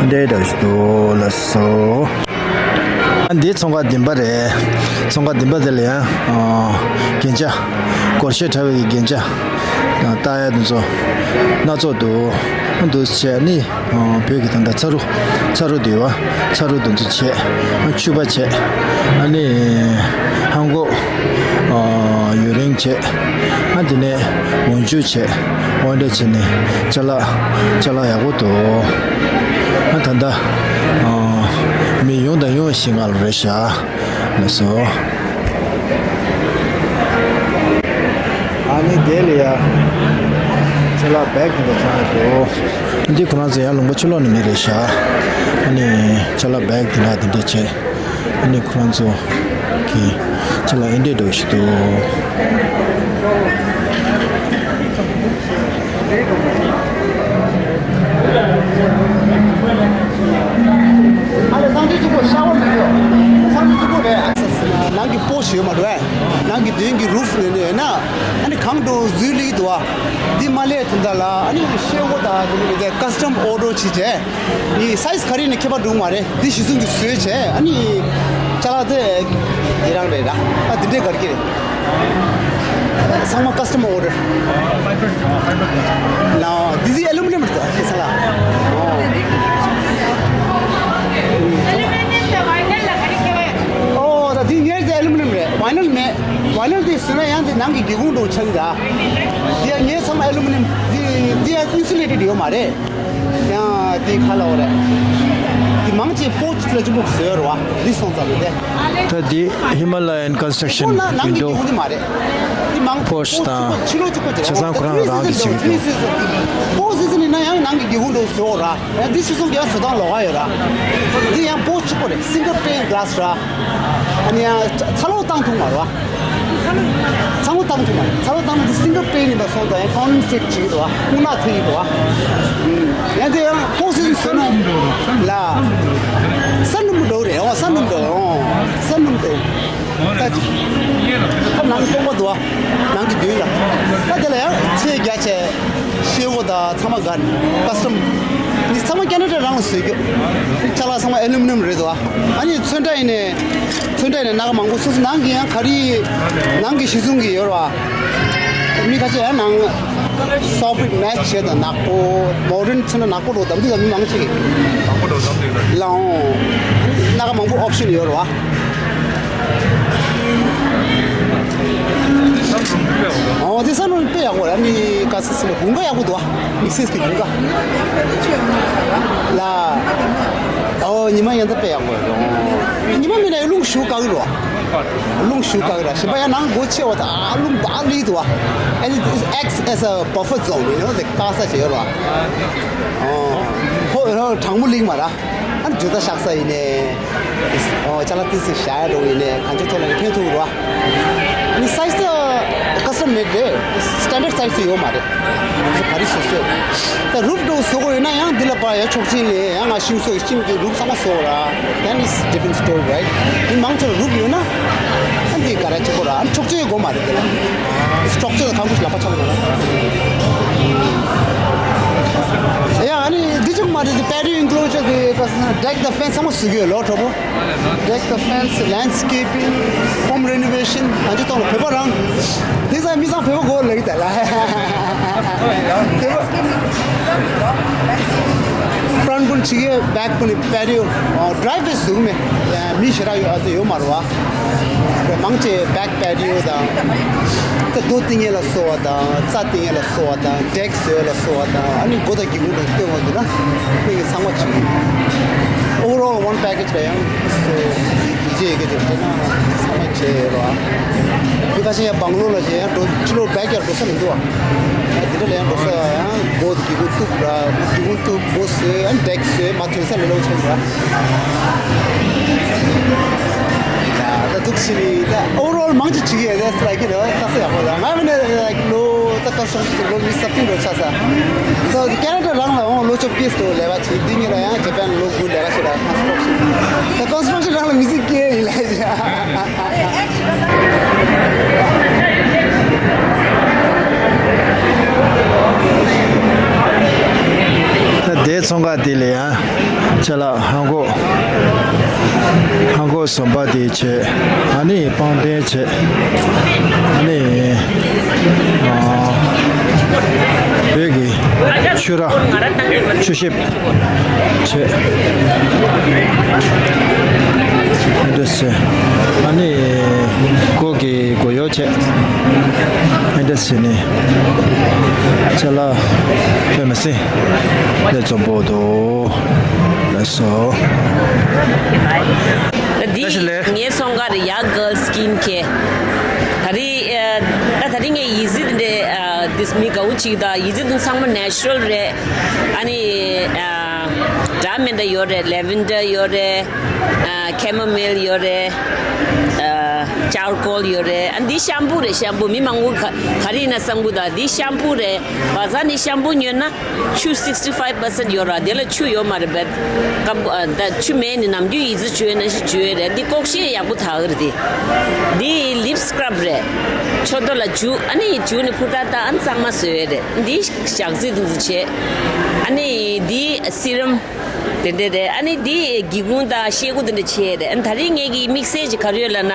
འདི་འདྲ་ཞིག་འདུག་ལགས་སོ། འདི་ཚོང་ཁང་བདུན་པ་རེད། ཚོང་ཁང་བདུན་པ་དེ་ལ་ཡང་རྒྱན་ཆ་སྒོར་གཞས་འཁྲབ་པའི་རྒྱན་ཆ་ལྟ་ཡ་དེ་ཚོ་སྣ་ཚོགས་འདུག་འདུག་བྱས་ནི། བོད་ཀྱི་ད་ལྟ་ཚ་རུ། ཚ་རུ་འདི་བ། ཚ་རུ་དེ་ཚོ་བྱས། ཕྱུ་པ་བྱས། ཨ་ནི། ཧང་གོ། ཡུ་རིང་བྱས། ཨ་དེ་ནས་འོ་འཇུ་བྱས། འོ་འདྲ་བྱས་ནས་ཅ་ལག་ཅ་ལག་ཡག་པོ་འདུག་ཨ་ད་ལྟ། མི་ཡོང་དང་ཡོང་ཞིག་ང་ལ་རེད་ཤག་ལགས་སོ། ཨ་ནི་དེ་ལ་ཡ། ཅ་ལག་བེག་དེ་འདྲ་ཚང་ཡོད་འདུག་འདི་ཁོ་རང་ཚོ་ཡང་ལུང་པ་ཕྱི་ལོགས་ནས་མི་རེད་ཤག་ཨ་ནི་ཅ་ལག་བེག་དེ་འདྲ་དེ་འདྲ་བྱས། ཨ་ནི་ཁོ་རང་ཚོ་གི་ཅ་ལག་ཨེ་འདྲས་འདྲ་བོ་ཞིག་འདུག་ཨ་ལས་སང་ཆུ་གཅིག་པོ་ཤ་བོ་མི་འདུག་སང་ཆུ་གཅིག་པོ་རེད། ནང་གི་པོ་ཞིག་ཡོད་མ་རེད། ནང་གི་མདུན་གྱི་རུབ་ནས་ནས་ན། ཨ་ནི་གང་འགྲོ་འཛུལ་ལི་འདུག་བ། འདི་མ་ལས་དོན་དག་ལ་ཨ་ནི་ཤེལ་སྒོ་དང་དེ་ནི་ཀ་སི་ཊམ་ཨོ་ཌར་བྱེད་བྱས། ནི་སའི་ཛི་ག་རེ་ནས་ཁྱད་པར་འགྲོ་མ་རེད། འདི་གཞི་བཟུང་གི་བཟོས་བྱས་ཨ་ནི་ཅ་ལག་དེ་ཡི་རང་རེད་ད། ཨ་འདི་འདྲས་གར་གྱི་རེད། ཚང་མ་ཀ་སི་ཊམ་ཨོ་ཌར། ལ་འདི་ཟི་ཨེ་ལུ་མི་ནམ་རེད་ད་ཁྱེད་ཚ་ལ། ཨོ་ད་འདི་ངའི་ཟི་ཨེ་ལུ་མི་ནམ་རེད། བའི་ནལ་མེད། བའི་ནལ་དེ་བཟོས་ན་ཡང་དེ་ནང་གི་སྒེའུ་ཁུང་འདྲ་བོ་ཆགས་ཀྱི་ར། འདི་ཡང་ངའི་ཚང་མ་ཨེ་ལུ་མི་ནམ། འདི་འདི་ཡང་ཨིན་སུ་ལེ་ཊེཌ་ཡོད་མ་རེད། ཡང་དེ་ཁ་ལ་འོ་རེད། དེ་མང་ཆེ་པོ་ཆ་ལ་གཅིག་པོ་བཟོས་ར་བ། འདི་སོང་ཙང་རེད་དེ། ད་འདི་ཧི་མ་ལ་ཡན་ཀོན་སི་ཊྲག་ཤན་པོ་ན་ནང་གི་ཝིན་ཌོ། སྒེའུ་ཁུང་འདི་མ་རེད། འདི་མང་པོ་པོ་ཆ་དང་ཕྱི་ལོགས་གཅིག་པོ་དེ་རེད། བྱས་ཙང་ཁོ་རང་རང་གི་བྱེད་ཀྱི་འདུག་ཕོར་སི་ཛན་ནི་ན་ཡང་ནང་གི་སྒེའུ་ཁུང་འདྲ་བོ་བཟོས་འོ་ར། ཡང་འདི་ཕྱི་སོང་གི་ཡང་བཟོ་སྟངས་ལོགས་ཀ་ཡོད་ར། འདི་ཡང་པོ་ཆ་གཅིག་པོ་རེད། སིང་གལ་པེན་ག་ལ་སི་ར། ཨ་ནི་ཡང་ཚ་ལོག་བཏང་ཐུབ་མ་རེད་བ། ཚ་ལོག་བཏང་ཐུབ་མ་རེད། ཚ་ལོག་བཏང་ན་འདི་སིང་གལ་པེན་ཡིན་པ་སོང་ཙང་ཡང་ཀོན་ཌེན་སེཊ་བྱེད་ཀྱི་འདུག་བ། སྔོ་ནག་ཐིག་ཡིན་འདུག་བ། ཡང་དེ་ཡང་ཕོར་སི་ཛན་བཟོས་ན་ལ། ས་སྣུམ་འགྲོ་རེད། འོ་ས་སྣུམ་འགྲོ། འོ་ས་སྣུམ་འགྲོ། ད་ད་ནང་སྟོང་པ་འདུག་བ། ནང་གི་མདུན་ལ། ད་དེ་ལ་ཡང་ཚད་བརྒྱ་བྱས། ཤེལ་སྒོ་དང་ཚང་མ་དགའ་ནི་ཀ་སི་ཊམ། འདི་ཚང་མ་ཁེ་ན་ཌ་རང་ལ་བཟོས་རྒྱུ། ཅ་ལག་ཚང་མ་ཨེ་ལུ་མི་ནམ་རེད་དོ། ཨ་ནི་ཚོན་ཁྲ་ཡིན་ནས། ཚོན་ཁྲ་ཡིན་ནས་སྣ་ཁ་མང་པོ་སོ་སོ་ནང་གི་ཡང་ག་རེ། ནང་གི་གཞི་བཟུང་གི་ཡོད་ར་བ། མི་ཁ་ཤས་ཡང་ནང་སོ་ཕི་ཊི་མེ་ཆི་བྱས་དང་ནག་པོ། མོ་ཌན་ཚོན་ཁྲ་ནག་པོ་འགྲོ་དམ་དུས་དམ་དུས་མང་ཆེ་གི། ནག་པོ་འགྲོ་དམ་དུས་ལ། ལའོ། སྣ་ཁ་མང་པོ་ཨོབ་ཤན་ཡོད་ར་བ། ཨོ་དེ་ས་ནོ་དཔེ་ཡག་པོ་རེད། ཨ་ནི་ཀ་སི་སི་ལ་དགུན་ཁ་ཡག་པོ་འདུག་བ། དམིགས་བསལ་གྱི་དགུན་ཁ་ལ། ཨོ། ཉི་མ་ཡང་ད་དཔེ་ཡག་པོ་རེད། ཉི་མ་མིན་ན་རླུང་ཞུ་བཀག་རོ། རླུང་ཞུ་བཀག་ར་ཞིམ་པ་ཡང་ནང་སྒོ་ཕྱེ་བ་ད་རླུང་ད་ལི་དུ་བ། And it acts as a buffer zone, you know, the ཀ་ས་བྱེད་ཡོད་ར། ཨོ། ཧོ་ཧོ་གྲང་མོ་ལིག་མ་ར། ཨ་ཇུ་ད་ཤག་ས་ཡིན་ནས། ཨོ་ཅ་ལག་ཏི་སི་ཤ་རོ་ཡིན་ནས་གང་ཅི་ཐོག་ལ་ཕན་ཐོགས་ར། ནི་size ད་custom made རེད། standard size ཡོད་མ་རེད། ག་རེ་བཟོ་བཟོས། ད་roof door བཟོ་དགོས་ཡོད་ན་ཡང་འདི་ལ་པ་ཡ་ཆོག་མཆན་ལས་ཡང་ང་ཤིང་བཟོ་ཤིང་གི་roof ཚང་མ་བཟོ་ར། Then it's different story, right? ནི་མང་ཆེ་བ་roof ཡོད་ན་ཨ་འདི་ག་ར་བྱེད་དགོས་ར། ཨ་ཆོག་མཆན་དགོས་མ་རེད་འདི་ལ། structure ད་ཁང་ཁུ་ལ་པ་ཆགས་མ་ར། ཡ་ཨ་ནི་འདི་ཆོག་མ་རེད། འདི་patio enclosure དེ་deck the fence ཚང་མ་བཟོ་གི་ཡོད་ལོ་གྲོགས་པོ། Deck the fence, landscaping, home renovation གང་ཅི་གཏོང་ལ་བོད་པ་རང་། དེ་ཚང་མི་ཚང་བོད་པ་གོ་ལེགས་ད་ལ། བོད་པ། front ཀུན་ཕྱི་གའི་back ཀུན་patio driveway བཟོ་གི་མེད། མི་ཞེ་དྲག་ཡོད་ཨ་ཙི་ཡོད་མ་རེད་བ། མང་ཆེ་back patio དང་། ད་རྡོ་བཏིང་ཡས་ལ་སོགས་པ་དང་རྩྭ་བཏིང་ཡས་ལ་སོགས་པ་དང་deck བཟོ་ཡས་ལ་སོགས་པ་དང་ཨ་ནི་སྒོ་དང་སྒེའུ་ཁུང་དང་སྟོན་དགོས་འདུག་ན་ཁོས་ཀྱི་ཚང་མ་བྱེད་ཀྱི་ཡོད། Overall one package ལ་ཡང་སོ་ཡི་ཡི་ཅེ་ཡི་གེ་དེ་བྱས་ན་ཚང་མ་བྱས་ཡོད་རོ། ཁོས་ཁ་ཤས་ཡང་བང་ལོ་ལ་བྱས་ཡང་འགྲོ་ཕྱི་ལོགས་backyard འགྲོ་ས་མི་འདུག་ཨ། ཡང་འདི་འདྲ་ལ་ཡང་འགྲོ་ས་ཡང་སྒོ་སྒེའུ་ཁུང་གཏུབ་ར་སྒེའུ་ཁུང་གཏུབ་སྒོ་བཟོས་ཨ་ནི་deck བཟོས་མ་ཐོན་ས་ལས་ལོག་ཆེན་ར། ད་འདུག་ཕྱི་ནི་ད་overall མང་ཆེ་བྱེད་ཀྱི་ཡོད། That's like, you know, ད་ས་ཡག་པོ་ད་ང་མིན་ན་like ལོ་ད་construction ལོ་མི་སབ་ཏིང་ལོ་ཆ་ས། So Canada རང་ལ་འོང་ལོ་ཆོ་པིས་ཏོ་ལས་ཀ་བྱེད། འདི་ཉིད་ལ་ཡང་Japan ལོ་དགུ་ལས་ཀ་བྱེད་ད་construction ད་construction རང་ལ་མི་ཚེ་སྐྱེལ་ཡིན་ལ་ཡ། ད་དེའི་ཚོང་ཁང་དེ་ལ་ཡང་ཅ་ལག་ཧང་གོ་ཧང་གོ་ཟོམ་པ་དེ་བྱས། ཨ་ནི་པང་གདན་བྱས། ཨ་ནི་ཨ་བོད་ཀྱི་ཆུ་ར་ཆུ་ཤེབ་བྱས། འདི་འདྲ་བྱས། ཨ་ནི་སྒོ་གི་སྒོ་ཡོལ་བྱས། འདི་འདྲ་བྱས་ནས་ཅ་ལག་དཔེ་མི་སྲིད་ལས་འཛོམས་པོ་འདུག་ལགས་སོ། འདི་བཀྲ་ཤིས་བདེ་ལེགས། ངའི་ཚོང་ཁང་རེད་ཡ། Girl Skin Care། ད་རེས་ཨ་ད་ད་རེས་ངས་ཡི་ཙི་འདི་འདྲའི་ཨ་འདི་མི་དགའ་བོ་ཅིག་དང་ཡི་ཙི་འདི་ཚང་མ་natural རེད། ཨ་ནི་ཨ་འདྲ་མི་འདྲ་ཡོད་རེད། Lavender ཡོད་རེད། ཨ་chamomile ཡོད་རེད། ཨ་charcoal ཡོད་རེད། ཨ་འདི་shampoo རེད། Shampoo མི་མང་པོ་ག་ག་རེ་ཡིན་ན་བསམ་གི་འདུག་འདི་shampoo རེད། བ་ཟ་ནི་shampoo ཉོས་ན། ཆུ་sixty five percent ཡོད་ར། དེ་ལ་ཆུ་ཡོད་མ་རེད་བེད། སྐམ་པོ་ཨ་ད་ཆུ་མེད་ནི་ནམ་རྒྱུན་ཡི་ཙི་བྱུག་ཡོད་ན་ཞིག་བྱུག་ཡོད་རེད། འདི་ལྐོག་ཤལ་ཡག་པོ་ཐག་རེད་དེ། འདི་lip scrub རེད། མཆུ་ཏོ་ལ་བྱུག་ཨ་ནི་བྱུག་ནི་ཕུ་ཏ་ཏ་ཨ་ནི་གཙང་མ་བཟོས་ཡོད་རེད། འདི་ཞག་ཚི་དུ་དུ་བྱས། ཨ་ནི་འདི་serum དེ་འདྲས་རེད། ཨ་ནི་འདི་སྒེའུ་ཁུང་དང་ཤེལ་སྒོ་དེ་འདྲ་བྱས་རེད། ཨ་ནི་ད་རིང་ངེད་ཀྱི་དམིགས་བསལ་གྱི་ག་རེ་ཡོད་ལབ་ན།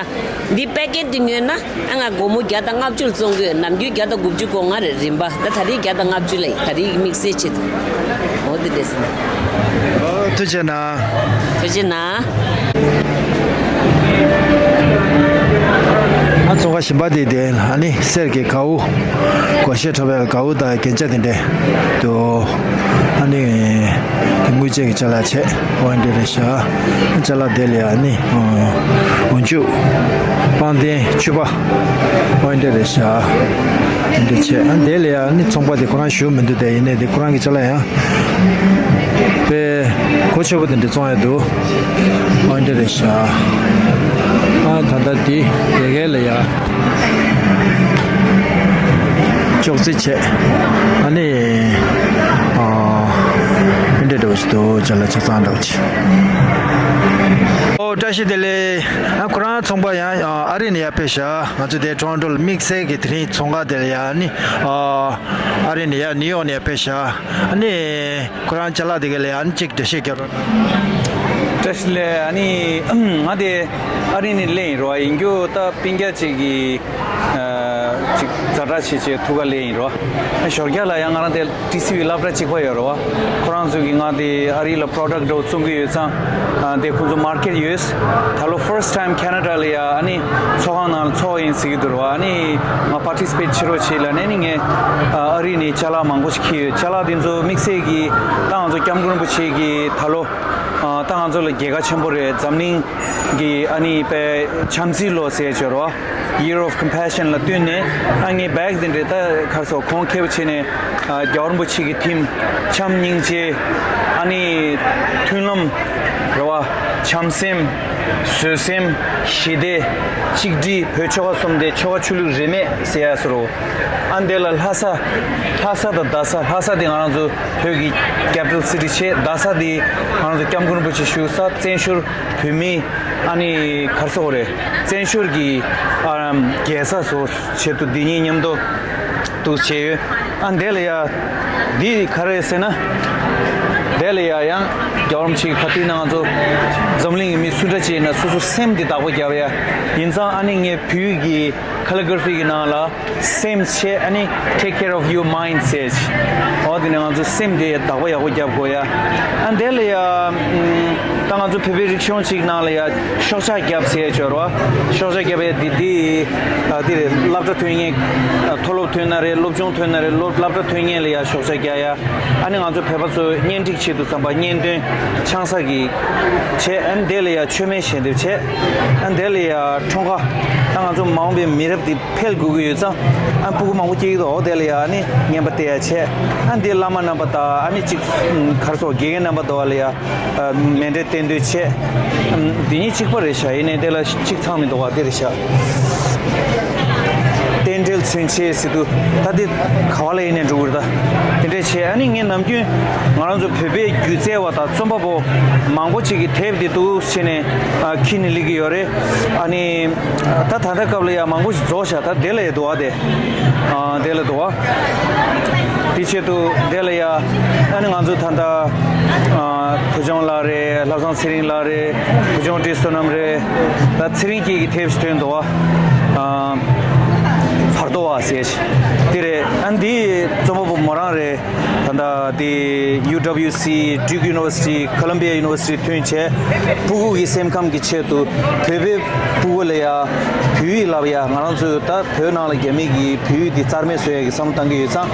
འདི་པེ་ཀེཊ་འདི་ཉོས་ན་ཨ་ང་སྒོར་མོ་བརྒྱ་དང་ལྔ་བཅུ་ལ་བཙོང་གི་ཡོད། ནམ་རྒྱུན་བརྒྱ་དང་དགུ་བཅུ་གོ་ལྔ་རེད་རིན་པ། ད་ད་རེས་བརྒྱ་དང་ལྔ་བཅུ་ལ་ཡིན། ད་རེས་དམིགས་བསལ་ཆེད་དུ། འོ་འདི་འདྲས་ཟེར། ཨོ་ཐུགས་རྗེ་གནང་། ཐུགས་རྗེ་གནང་། ཨ་ཚོང་ཁང་གཞན་པ་དེ་དེ་ཨ་ནི་གསེར་གྱི་གའུ་སྒོར་གཞས་འཁྲབ་པའི་གའུ་དང་རྒྱན་ཆ་དེ་འདྲས་འདུག་ཨ་ནི། དངུལ་ཆས་ཀྱི་ཅ་ལག་བྱས། ཨོ་འདི་རེད་ཤག་ཅ་ལག་དེ་ལ་ཡ་ནི་འོ་འཇུག་པང་གདན་ཕྱུ་པ། ཨོ་འདི་རེད་ཤག་འདི་བྱས། ཨ་དེ་ལ་ཡ་ནི་ཚོང་པ་དེ་ཁོ་རང་བཞུགས་མི་འདུག་དེ་ཡིན་ནའི་དེ་ཁོ་རང་གི་ཅ་ལག་ཡང་དཔེ་གོ་ཆོད་པོ་དེ་འདྲ་བཙོང་ཡ་འདུག་ཨོ་འདི་རེད་ཤག་ཨ་ད་ལྟ་དེ་དེ་གའི་ལ་ཡ། ཅོག་ཙེ་བྱས། ཨ་ནི། ཨ་འདྲ་འདྲ་བོ་ཞིག་འདུག་ཅ་ལག་ཆ་ཚང་འདྲ་བོ་ཅིག་ཨོ་བཀྲ་ཤིས་བདེ་ལེགས། ཨ་ཁོ་རང་ཚོང་པ་ཡང་ཨ་རི་ནས་ཡར་ཕེབས་ཤག་ང་ཚོ་དེ་ཊོ་རོན་ཊོ་ལ་དམིགས་བསལ་གྱི་དེ་རིང་ཚོང་ཁང་དེ་ལ་ཡ་ཨ་ནི་ཨ་ཨ་རི་ནས་ཡར་ནིའུ་ཡོག་ནས་ཡར་ཕེབས་ཤག་ཨ་ནི། ཁོ་རང་ཅ་ལག་དེ་ག་ལ་ཡ་ཨ་ནི་གཅིག་འགྲེལ་བཤད་རྒྱབ་རོགས་གནང་། བཀྲ་ཤིས་བདེ་ལེགས། ཨ་ནི་ང་དེ་ཨ་རི་ནས་སླེབས་ཡིན་རོ། ཡིན་རྒྱུ་ད་སྤུན་ཀྱག་ཅིག་གིས་ཨ་ཅིག་ཛ་དྲག་བྱས་བྱས་ཐུག་ག་སླེབས་ཡིན་རོ། ཨ་ཞོར་རྒྱག་ལ་ཡང་ང་རང་དེ་ཊི་སི་ཝི་སློབ་གྲྭ་གཅིག་པ་ཡོད་རོ། ཁོ་རང་ཚོ་གིས་ང་དེ་ཨ་རི་ལ་པྲོ་ཌག་འདྲ་བོ་བཙོང་གི་ཡོད་ཙང་། ཨ་དེ་ཁོང་ཚོ་མར་ཀེཊ་ཡོད། ད་ལོ་first time Canada ལ་ཡ་ཨ་ནི་ཚོགས་ཁང་ནང་ལ་ཚོགས་ཡིན་ཟེར་གི་འདུག་རོ། ཨ་ནི་ང་པར་ཊི་སི་པེཊ་བྱེད་རོགས་བྱེད་ལབ་ནས་ནི་ངས་ཨ་རི་ནས་ཅ་ལག་མང་པོ་ཞིག་ཁྱེར་ཡོད། ཅ་ལག་དེ་ཚོ་དམིགས་བསལ་གྱིས་ད་ང་ཚོ་སྐྱབས་མགོན་རིན་པོ་ཆེ་གིས་ད་ལོ། ཨ། ད་ང་ཚོ་ལ་རྒྱལ་ཁ་ཆེན་པོ་རེད། འཛམ་གླིང་གི་ཨ་ནི་པའི་བྱམས་བརྩེའི་ལོ་ཟེར་ཆོག་རོ། Year of Compassion ལ་བསྟུན་ནས། ཨ། ངའི་བེག་དེ་འདྲས་ད་ག་རེ་ཟེར། གོང་ཁེབས་བྱས་ནས། ཨ། རྒྱལ་བ་རིན་པོ་ཆེ་གི་ཐིམ། བྱམས་སྙིང་རྗེ། ཨ་ནི་མཐུན་ལམ་རེད་བ། བྱམས་སེམས། བཟོད་སེམས། ཞི་བདེ། གཅིག་སྒྲིལ། བོད་ཆོལ་ཁ་གསུམ་དེ་ཆོལ་ཁ་ཆོས་ལུགས་རིས་མེད་ཟེར་ཡ་ཟེར་རོ། ཨ། འདི་ལ་ལྷ་ས། ལྷ་ས་དང་རྡ་ས། ལྷ་ས་དེ་ང་རང་ཚོ་བོད་ཀྱི་capital city བྱས། རྡ་ས་དེ་ང་རང་ཚོ་སྐྱབས་མགོན་རིན་པོ་ཆེ་བཞུགས་ས། བཙན་བྱོལ་བོད་མིའི། ཨ་ནི་ག་རེ་ཟེར་དགོས་རེད། བཙན་བྱོལ་གྱི། ཨ། རྒྱལ་ས་བཟོ་ཆེད་དུ་འདི་གཉིས་མཉམ་དུ་འདུག་བྱས་ཡོད། ཨ། འདི་ལ་ཡ། འདི་ག་རེ་ཟེར་ན། འདི་ལ་ཡ་ཡང་རྒྱལ་བ་རིན་པོ་ཆེ་གི་ཕ་དུས་ན་ང་ཚོ་འཛམ་གླིང་གི་མི་སུ་འདྲ་ཅིག་ཡིན་ན་སོ་སོ་སེམས་འདི་བདག་པོ་རྒྱབ་ཡ་ཡིན་ཙང་། ཨ་ནི་ངའི་བོད་ཀྱི་calligraphy གི་ནང་ལ། སེམས་བྱས། ཨ་ནི་take care of your mind ཟེར། འོ། དེ་ནས་ང་ཚོ་སེམས་དེ་བདག་པོ་ཡག་པོ་རྒྱབ་དགོས་ཡ། ཨ། དེ་ལ་ཡ། ཨམ། ད་ང་ཚོ་བོད་པའི་རིག་གཞུང་ཅིག་ནང་ལ་ཡ་ཤོག་ཆག་རྒྱབ་ཟེར་ཆོག་རོ། ཤོག་ཆག་རྒྱབ་ཡ་དེ་དེ། ཨ། དེ་རེད། སློབ་གྲྭ་ཐོན་མཁན། ཨ། མཐོ་སློབ་ཐོན་ན་རེད། སློབ་ཆུང་ཐོན་ན་རེད། སློབ། སློབ་གྲྭ་ཐོན་མཁན་ལ་ཡ་ཤོག་ཆག་རྒྱག་ཡ། ཨ་ནི་ང་ཚོ་བོད་པ་ཚོ་གཉེན་སྒྲིག་ཆེད་དུ་ཙམ་པ་གཉེན་སྟོན་ཆང་ས་གི་བྱས། ཨ་ནི་དེ་ལ་ཡ་མཆོད་མེ་ཞལ་འདེབས་བྱས། ཨ་ནི་དེ་ལ་ཡ་འཁྲུངས་སྐར། ད་ང་ཚོ་མ་འོངས་པའི་མི་རབས་འདི་འཕེལ་དགོས་ཀྱི་ཡོད་ཙང་། ཨ། ཕྲུ་གུ་མང་པོ་སྐྱེ་གི་འདུག་འོ། དེ་ལ་ཡ་ཨ་ནི་རྔན་པ་སྟེར་ཡ་བྱས། ཨ་ནི་དེ་བླ་མ་རྣམ་པ་དང་། ཨ་ནི་གཅིག་ག་རེ་ཟེར། དགེ་རྒན་རྣམ་པ་དང་བ་ལ་ཡ། ཨ། མཎྜལ་རྟེན་འབྲེལ་བྱས། ཨམ། འདི་གཉིས་གཅིག་པ་རེད་ཤག་ཡིན་ནའི་དེ་ལ་གཅིག་ཚང་མི་འདུག་ག་དེ་རེད་ཤག་རྟེན་འབྲེལ་མཚོན་བྱེད་ཟེར་དུས། ད་དེ་ག་བ་ལ་ཡིན་ནའི་འགྲོ་གི་རེད། ད་དེ་འདྲས་བྱས། ཨ་ནི་ངས་ནམ་རྒྱུན་ང་རང་ཚོ་བོད་པའི་སྒྱུ་རྩལ་བ་དང་རྩོམ་པ་པོ་མང་པོ་ཅིག་གིས་དེབ་འདི་འདུག་བྱས་ནས། ཨ། འཁྱེར་ནས་སླེབས་ཀྱི་ཡོད་རེད། ཨ་ནི་ད་ད་ལྟ་སྐབས་ལ་ཡ་མང་པོ་ཞིག་རྫོགས་ཤག་ད་དེ་ལ་ཡ་འདུག་ག་དེ། ཨ། དེ་ལ་འདུག་ག་དེ་ཆེད་དུ་དེ་ལ་ཡ། ཨ་ནི་ང་ཚོ་ད་ལྟ། ཨ། བུ་ཆུང་ལགས་རེད། ལྷ་བཟང་ཚེ་རིང་ལགས་རེད། བུ་ཆུང་བཀྲས་བསོད་ནམས་རེད། ད་ཚེ་རིང་སྐྱིད་ཀྱི་དེབ་ཞིག་ཐོན་འདུག་ག་ཨ། བར་དོ་བ་ཟེར་ཞིག་དེ་རེད། ཨ། འདི་རྩོམ་པ་པོ་མོ་རང་རེད། ད་ལྟ་དེ་ཡུ་ཌབ་ལིའུ་སི། Duke University། Columbia University ཐོན་བྱས། ཕྲུ་གུ་གི་སེམས་ཁམས་ཀྱི་ཆེད་དུ། བོད་པའི་ཕྲུ་གུ་ལ་ཡ་བོད་ཡིག་བསླབ་ཡ། ང་རང་ཚོས་ད་བོད་ནང་ལ་རྒྱ་མི་གི་བོད་ཡིག་འདི་རྩ་མེད་བཟོ་ཡ་གི་བསམ་བློ་བཏང་གི་ཡོད་ཙང་།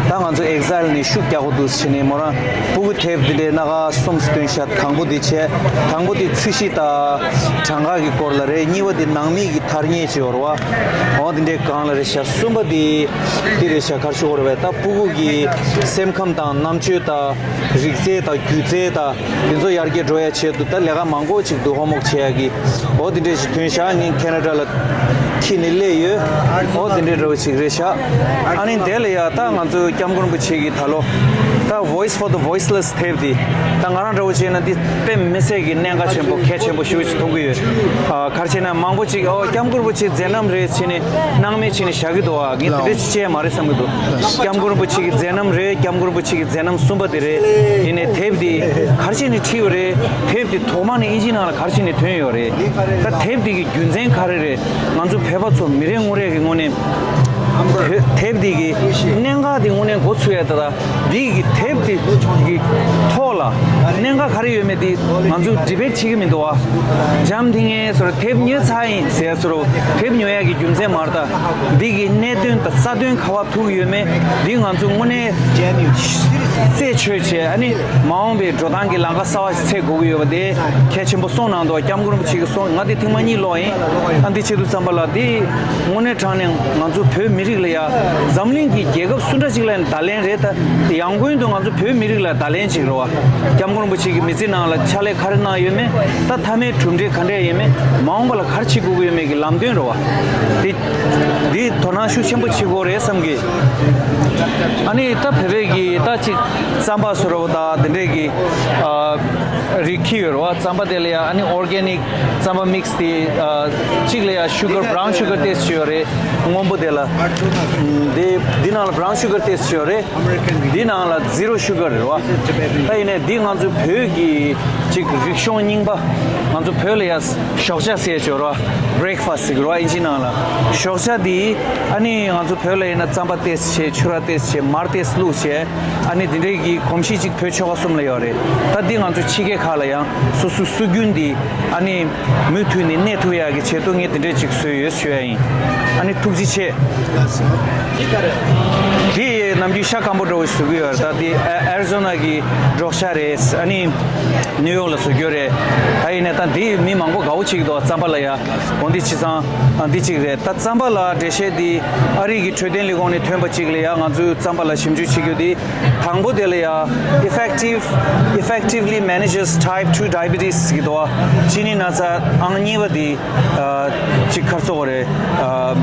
ད་ང་ཚོ་ཨེག་ཟའིལ་ནས་ཤུགས་རྒྱག་དགོས་འདུག་ཟེར་ནས་མོ་རང་ཕྲུ་གུ་དེབ་འདི་འདྲའི་སྣ་ཁ་གསུམ་བཏོན་ཤག་དང་པོ་འདི་བྱས། དང་པོ་འདི་ཚོས་གཞི་དང་གྲངས་ཀ་གི་སྐོར་ལ་རེད། གཉིས་པ་འདི་ནང་མི་གི་ཐ་སྙད་ཅིག་ཡོད་རེད་བ། འོ། འདི་འདྲའི་སྒང་ལ་རེད་ཤག་གསུམ་པ་འདི་འདི་རེད་ཤག་ག་རེ་ཞུ་དགོས་རེད་པས། ད་ཕྲུ་གུ་གི་སེམས་ཁམས་དང་རྣམ་དཔྱོད་དང་། རིག་རྩལ་དང་སྒྱུ་རྩལ་དང་དེ་ཚོ་ཡར་རྒྱས་འགྲོ་ཡ་ཆེད་དུ་ད་ལས་ཀ་མང་པོ་ཅིག་འདུག་ཧོམ་ཝོག་བྱེད་ཡ་གི། འོ། དེ་འདྲས་ཞིག་ཐོན་ཤག་ངས་ཁེ་ན་ཌ་ལ་འཁྱེར་ནས་སླེབས་ཡོད། འོ། དེ་འདྲས་འདྲ་བོ་ཅིག་རེད་ཤག་ཨ་ནི་དེ་ལ་ཡ་ད་ང་ཚོའི་སྐྱབས་མགོན་རིན་པོ་ཆེ་གི་ད་ལོ་ད་Voice for the Voiceless དེབ་འདི། ད་ང་རང་འདྲ་བོ་བྱས་ན་འདི་དཔེ་མི་སྲིད་ཀྱི་གནད་འགག་ཆེན་པོ། གལ་ཆེན་པོ་ཞེ་པོ་ཅིག་མཐོང་གི་ཡོད། ཨ། ག་རེ་བྱས་ན་མང་པོ་ཅིག་འོ། སྐྱབས་མགོན་རིན་པོ་ཆེ་མཛད་རྣམ་རེད་བྱས་ནས་སྣང་མེད་བྱས་ནས་བཞག་གི་འདུག་ཨ། ངས་དེ་འདྲས་ཅིག་བྱས་མ་རེད་བསམ་གི་འདུག་སྐྱབས་མགོན་རིན་པོ་ཆེ་གི་མཛད་རྣམ་རེད། སྐྱབས་མགོན་རིན་པོ་ཆེ་གི་མཛད་རྣམ་གསུམ་པ་དེ་རེད། ཡིན་ནའི་དེབ་འདི་ག་རེ་བྱས་ནས་བྲིས་པ་རེད། དེབ་འདི་ཐོག་མ་ནས་ཨིན་ཇི་ནང་ལ་ག་རེ་བྱས་ནས་ཐོན་ཡོད་རེད། ད་དེབ་འདི་གི་རྒྱུ་མཚན་ག་རེ་རེད། ང་ཚོ་བོད་པ་ཚོ་མི་རེ་ངོ་རེ་གི་ངོས་ནས་དེབ་འདི་གི་གནད་འགག་འདི་དངོས་གནས་འགོ་ཚུགས་ཡ། ད་ལྟ་འདི་གི་དེབ་འདི་གི་ཐོག་ལ་གནད་འགག་ག་རེ་ཡོད་མེད་འདི་ང་ཚོ་ཌི་བེཊ་བྱེད་ཀྱི་མི་འདུག་བ། འཇམ་ཐིང་ངེ་སོར་དེབ་ཉོས་ཚར་ཡིན་ཟེར་སོར། དེབ་ཉོ་ཡ་གི་རྒྱུ་མཚན་མ་རེད། ད་འདི་གི་གནད་དོན་དང་རྩ་དོན་ག་བ་ཐུག་ཡོད་མེད་འདི་ང་ཚོ་དངོས་གནས་རྩད་ཆོད་བྱས། ཨ་ནི་མ་འོངས་པའི་འགྲོ་སྟངས་ཀྱི་ལམ་ཁ་གསར་བ་ཞིག་འཚོལ་དགོས་ཀྱི་ཡོད་པ་དེ་གལ་ཆེན་པོ་གསུངས་གནང་འདུག་སྐྱབས་མགོན་རིན་པོ་ཆེ་གིས་གསུངས། ང་འདི་ཐེངས་མ་གཉིས་ཀློག་ཡིན། ཨ། འདི་བྱེད་དུས་ཙམ་པ་ལ་འདི་དངོས་གནས་དྲང་གནས་ང་ཚོ་བོད་མི་རིགས་ལ་ཡ། འཛམ་གླིང་གི་རྒྱལ་ཁབ་སུ་འདྲ་ཅིག་ལ་ཡང་བརྡ་ལན་རེད། ད་ཡང་ཀུན་ཏུ་ང་ཚོ་བོད་མི་རིགས་ལ་བརྡ་ལན་ཅིག་རེད་བ། སྐྱབས་མགོན་རིན་པོ་ཆེ་གི་མི་ཚེ་ནང་ལ་ཕྱག་ལས་ག་རེ་གནང་ཡོད་མེད། ད་མཐའ་མའི་གྲུབ་འབྲས་ག་འདྲས་ཡོད་མེད། མ་འོངས་པ་ལ་ག་རེ་བྱེད་དགོས་ཀྱི་ཡོད་མེད་ཀྱི་ལམ་སྟོན་རེད་བ། འདི་འདི་དོ་སྣང་ཤུགས་ཆེན་པོ་བྱེད་དགོས་རེད་བསམ་གི། ཨ་ནི་ད་བོད་པའི་གི་ད་ཅིག་རྩམ་པ་བཟོ་འདྲ་བོ་ད་དེ་འདྲས་ཀྱི་ཨ་རིགས་ཁྱེར་ཡོད་རེད་བ། རྩམ་པ་དེ་ལ་ཡ་ཨ་ནི་ཨོར་གེ་ནིག་རྩམ་པ་མིག་སི་དེ། ཨ། གཅིག་ལ་ཡ་ཤུ་གར། བྷ་རའུན་ཤུ་གར་ཏོག་ཙམ་ཡོད་རེད། སྔོན་པོ་དེ་ལ། འདི་འདི་ནང་ལ་བྷ་རའུན་ཤུ་གར་ཏོག་ཙམ་ཡོད་རེད། འདི་ནང་ལ་ཛི་རོ་ཤུ་གར་རེད་བ། ད་ཡིན་ནའི་འདི་ང་ཚོའི་བོད་ཀྱི་ཅིག་རིག་གཞུང་རྙིང་པ། ང་ཚོ་བོད་ལ་ཡ་ཞོགས་ཇ་ཟེར་ཡ་ཅིག་ཡོད་རེད་བ། བྷི་རེག་ཕ་སི་ཟེར་གི་རེད་བ་ཨིན་ཇི་ནང་ལ། ཞོགས་ཇ་འདི་ཨ་ནི་ང་ཚོ་བོད་ལ་ཡིན་ན་རྩམ་པ་ཏོག་ཙམ་བྱས། ཕྱུར་ར་ཏོག་ཙམ་བྱས། མར་ཏོག་ཙམ་བླུགས་བྱས། ཨ་ནི་དེ་འདྲའི་གི་གོམས་གཤིས་ཅིག་བོད་ཆོལ་ཁ་གསུམ་ལ་ཡོད་རེད། ད་འདི་ང་ཚོ་ཕྱི་རྒྱལ་ཁག་ལ་ཡང་སོ་སོའི་སྲོལ་རྒྱུན་འདི་ཨ་ནི་མུ་མཐུད་ནས་གནས་ཐུབ་ཡག་གི་ཆེད་དུ་ངས་དེ་འདྲས་ཅིག་བཟོས་ཡོད་ཞུ་ཡ་ཡིན། ཨ་ནི་ཐུགས་རྗེ་ཆེ། འདི་ནམ་རྒྱུན་ཤ་སྐམ་པོ་འདྲ་བོ་བཟོ་གི་ཡོད་རེད། ད་འདི་ཨ་ཨེ་རི་ཛོ་ན་གི་འབྲོག་ཤ་རེད། ཨ་ནི་ནིའུ་ཡོག་ལ་བཟོ་རྒྱུ་རེད། ད་ཡིན་ནའི་ད་འདི་མི་མང་པོ་དགའ་བོ་བྱེད་ཀྱི་འདུག་རྩམ་པ་ལ་ཡ། འོ་འདི་བྱས་ཙང་ཨ་འདི་གཅིག་རེད། ད་རྩམ་པ་ལ་འགྲེལ་བཤད་འདི་ཨ་རི་གི་འཕྲོད་བསྟེན་ལས་ཁུངས་ནས་ཐོན་པ་གཅིག་ལ་ཡ། ང་ཚོས་རྩམ་པ་ལ་ཞིབ་འཇུག་བྱེད་རྒྱུ་འདི། དང་པོ་དེ་ལ་ཡ། effective effectively manages type two diabetes ཟེར་གྱི་འདུག་བ། གཅིན་སྙི་ན་ཚ་ཨང་གཉིས་པ་འདི། ཨ། ཅིག་ཁར་ཚོགས་རེད། ཨ།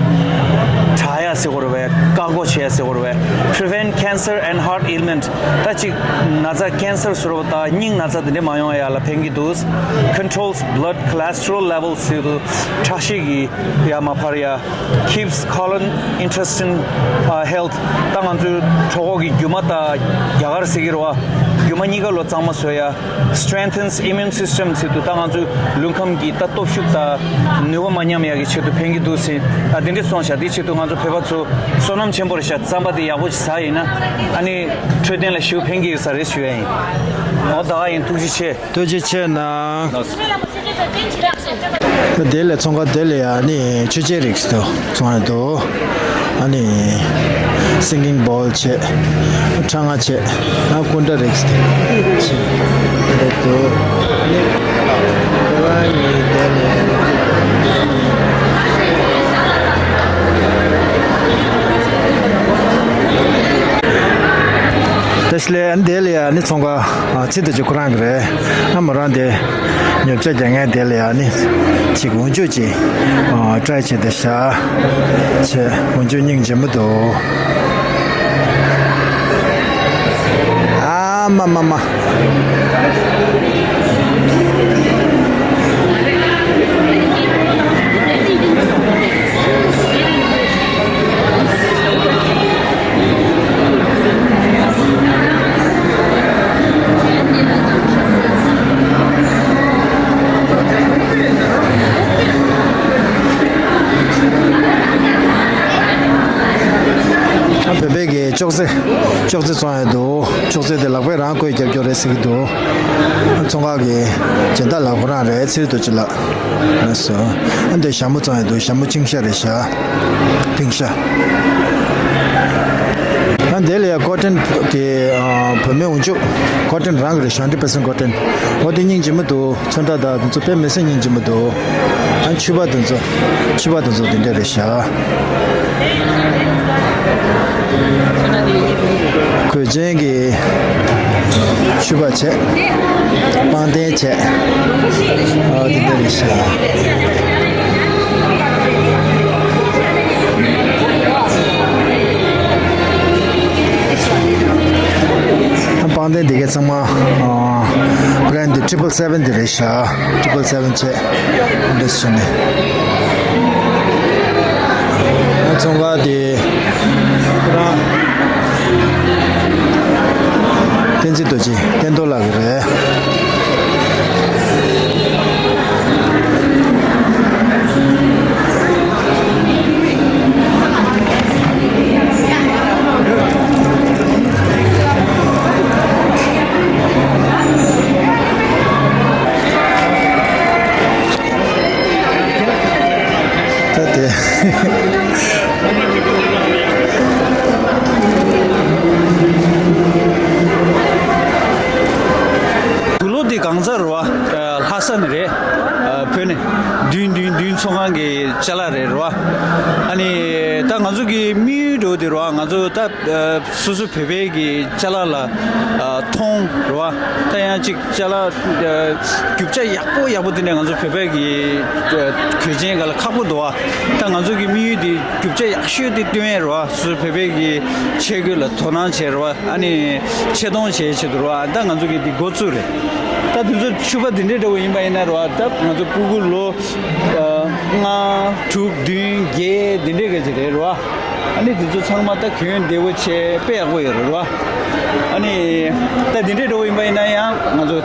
དྲག་ཡ་ཟེར་དགོས་རེད་པས། བཀག་འགོག་བྱེད་ཡ་ཟེར་དགོས་རེད་པས། prevent cancer and heart ailment. ད་ཅིག་ན་ཚ་ཀེན་སར་བཟོ་འདྲ་བོ་དང་སྙིང་ན་ཚ་དེ་འདྲ་མ་ཡོང་ཡ་ལ་ཕན་གྱི་འདུག controls blood cholesterol levels ཟེར་དུས་ཁྲག་ཤེད་ཀྱི་ཡ་མ་འཕར་ཡ། keeps colon intestine, uh, health. ད་ང་ཚོའི་གྲོད་ཁོག་གི་རྒྱུ་མ་དང་རྒྱ་གར་ཟེར་གྱི་རེད་པ། རྒྱུ་མ་གཉིས་ཀ་ལོ་གཙང་མ་བཟོ་ཡ། strengthens immune system ཟེར་དུས་ད་ང་ཚོའི་རླུང་ཁམས་ཀྱི་ད་སྟོབས་ཤུགས་དང་ནུས་པ་མ་ཉམས་ཡག་གི་ཆེད་དུ་ཕན་གྱི་འདུག་ཟེར། ད་དེ་འདྲས་སོང་ཤག་དེའི་ཆེད་དུ་ང་ཚོ་བོད་པ་ཚོ་བསོད་ནམས་ཆེན་པོ་རེད་ཤག་རྩམ་པ་དེ་ཡག་པོ་ཅིག་ཟ་ཡིན་ན་ཨ་ནི་འཕྲོད་བསྟེན་ལ་ཞེ་པོ་ཕན་གྱི་ཡོད་ས་རེད་ཞུ་ཡ་ཡིན། འོ་ད་ག་ཡིན། ཐུགས་རྗེ་ཆེ། ཐུགས་རྗེ་ཆེ་གནང་། དེ་ལས་ཚོང་ཁང་དེ་ལ་ཡ་ནི་མཆོད་ཆས་རིགས་དུ་ཚོང་ཡ་འདུག་ཨ་ནི་singing bowl བྱས། ཁྲ་རྔ་བྱས། ཨ་སྐུ་འདྲ་རིགས་དེ་བྱས་འདུག་དེ་ལས་ཨ་ནི་དེ་ལ་ཡ་ནི་ཚོང་ཁང་ཚིག་ཏུ་ཅིག་ཁོ་རང་གི་རེད། ཨ་མོ་རང་དེ། ཉོ་ཆ་རྒྱག་མཁན་དེ་ལ་ཡ་ནི་ཅིག་འོ་འཇུག་ཅིག་ཨ་ཊ་རའི་བྱས་ཏེ་བཞག་བྱས། འོ་འཇུག་སྙིང་རྗེ་མོ་འདུག་ཨ་མ་མ་མ། བོད་པའི་གི་ཅོག་ཙེ། ཅོག་ཙེ་བཙོང་ཡ་འདུག་ཅོག་ཙེ་དེ་ལག་པས་རང་བཀོལ་རྒྱབ་སྐྱོར་རེད་ཟེར་གྱི་འདུག་ཚོང་ཁང་གི་སྦྱིན་བདག་ལགས་ཁོ་རང་རེད། ཚེ་རིང་རྡོ་རྗེ་ལགས། ལགས་སོ། ཨ་འདི་ཞྭ་མོ་བཙོང་ཡ་འདུག་ཞྭ་མོ་ཆིང་ཤ་རེད་ཤག་ཕིང་ཤ། ཨ་འདི་ལ་ཡ་ཀོ་ཊོན་གི་ཨ་བུད་མེད་འོ་འཇུག་ཀོ་ཊོན་རང་གི་རེད་ཤག hundred percent cotton། འོ་དེ་སྙིང་རྗེ་མོ་འདུག་ཚོན་ཁྲ་དང་དེ་ཚོ་དཔེ་མི་སྲིད་སྙིང་རྗེ་མོ་འདུག་ཨ་ཕྱུ་པ་དེ་ཚོ། ཕྱུ་པ་དེ་ཚོ་དེ་འདྲ་རེད་ཤག་གོས་ཆེན་གྱི་ཕྱུ་པ་བྱས། པང་གདན་བྱས། ཨ་དེ་འདྲ་རེད་ཤག་ཨ་པང་གདན་དེ་གའི་ཚང་མ་ཨ་བྷི་རེན་ཌི་triple seven དེ་རེད་ཤག triple seven བྱས། འདི་བྱས་ནས། ཨ་ཚོང་ཁང་དེ་ཁོ་རང་བསྟན་འཛིན་རྡོ་རྗེ་བསྟན་རྡོར་ལགས་ཀྱི་རེད། ད་དེ། དུག་ལོག་དེ་གང་ཟག་རེད་པ། ལྷ་ས་ནས་རེད། བོད་ནས་བདུན་བདུན་བདུན་ཚོང་ཁང་གི་ཅ་ལག་རེད་རེད་པ། ཨ་ནི་ད་ང་ཚོ་གི་དམིགས་ཡུལ་འདྲ་བོ་དེ་རེད་པ། ང་ཚོ་ད་སོ་སོ་བོད་པའི་གི་ཅ་ལག་ལ་མཐོང་རེད་པ། ད་ཡང་ཅིག་ཅ་ལག་རྒྱུ་ཆ་ཡག་པོ་ཡག་པོ་དེ་འདྲ་ང་ཚོ་བོད་པའི་གི་གོས་ཆེན་སྒང་ལ་ཁག་པོ་འདུག་པ། ད་ང་ཚོ་གི་དམིགས་ཡུལ་དེ་རྒྱུ་ཆ་ཡག་ཤོས་དེ་སྟོན་ཡས་རེད་པ། སོ་སོ་བོད་པའི་གི་ཆས་གོས་ལ་དོ་སྣང་བྱས་རེད་པ། ཨ་ནི་ཆེ་མཐོང་བྱེད་ཆེད་དུ་རེད་པ། ད་ང་ཚོ་གི་འདི་འགོ་བཙུགས་རེད། ད་དེ་ཚོ་ཕྱུ་པ་འདི་འདྲའི་འདྲ་བོ་ཡིན་པ་ཡིན་ན་རེད་པ། ད་ང་ཚོ་སྤུ་གུ་ལོ་ལྔ་དྲུག་བདུན་བརྒྱད་འདི་འདྲའི་ག་ཅིག་རེད་རེད་པ། ཨ་ནི་དེ་ཚོ་ཚང་མ་ད་གྱོན་བདེ་བོ་བྱས་དཔེ་ཡག་པོ་ཡོད་རེད་རེད་པ། ཨ་ནི་ད་འདི་འདྲའི་འདྲ་བོ་ཡིན་པ་ཡིན་ན་ཡང་ང་ཚོ་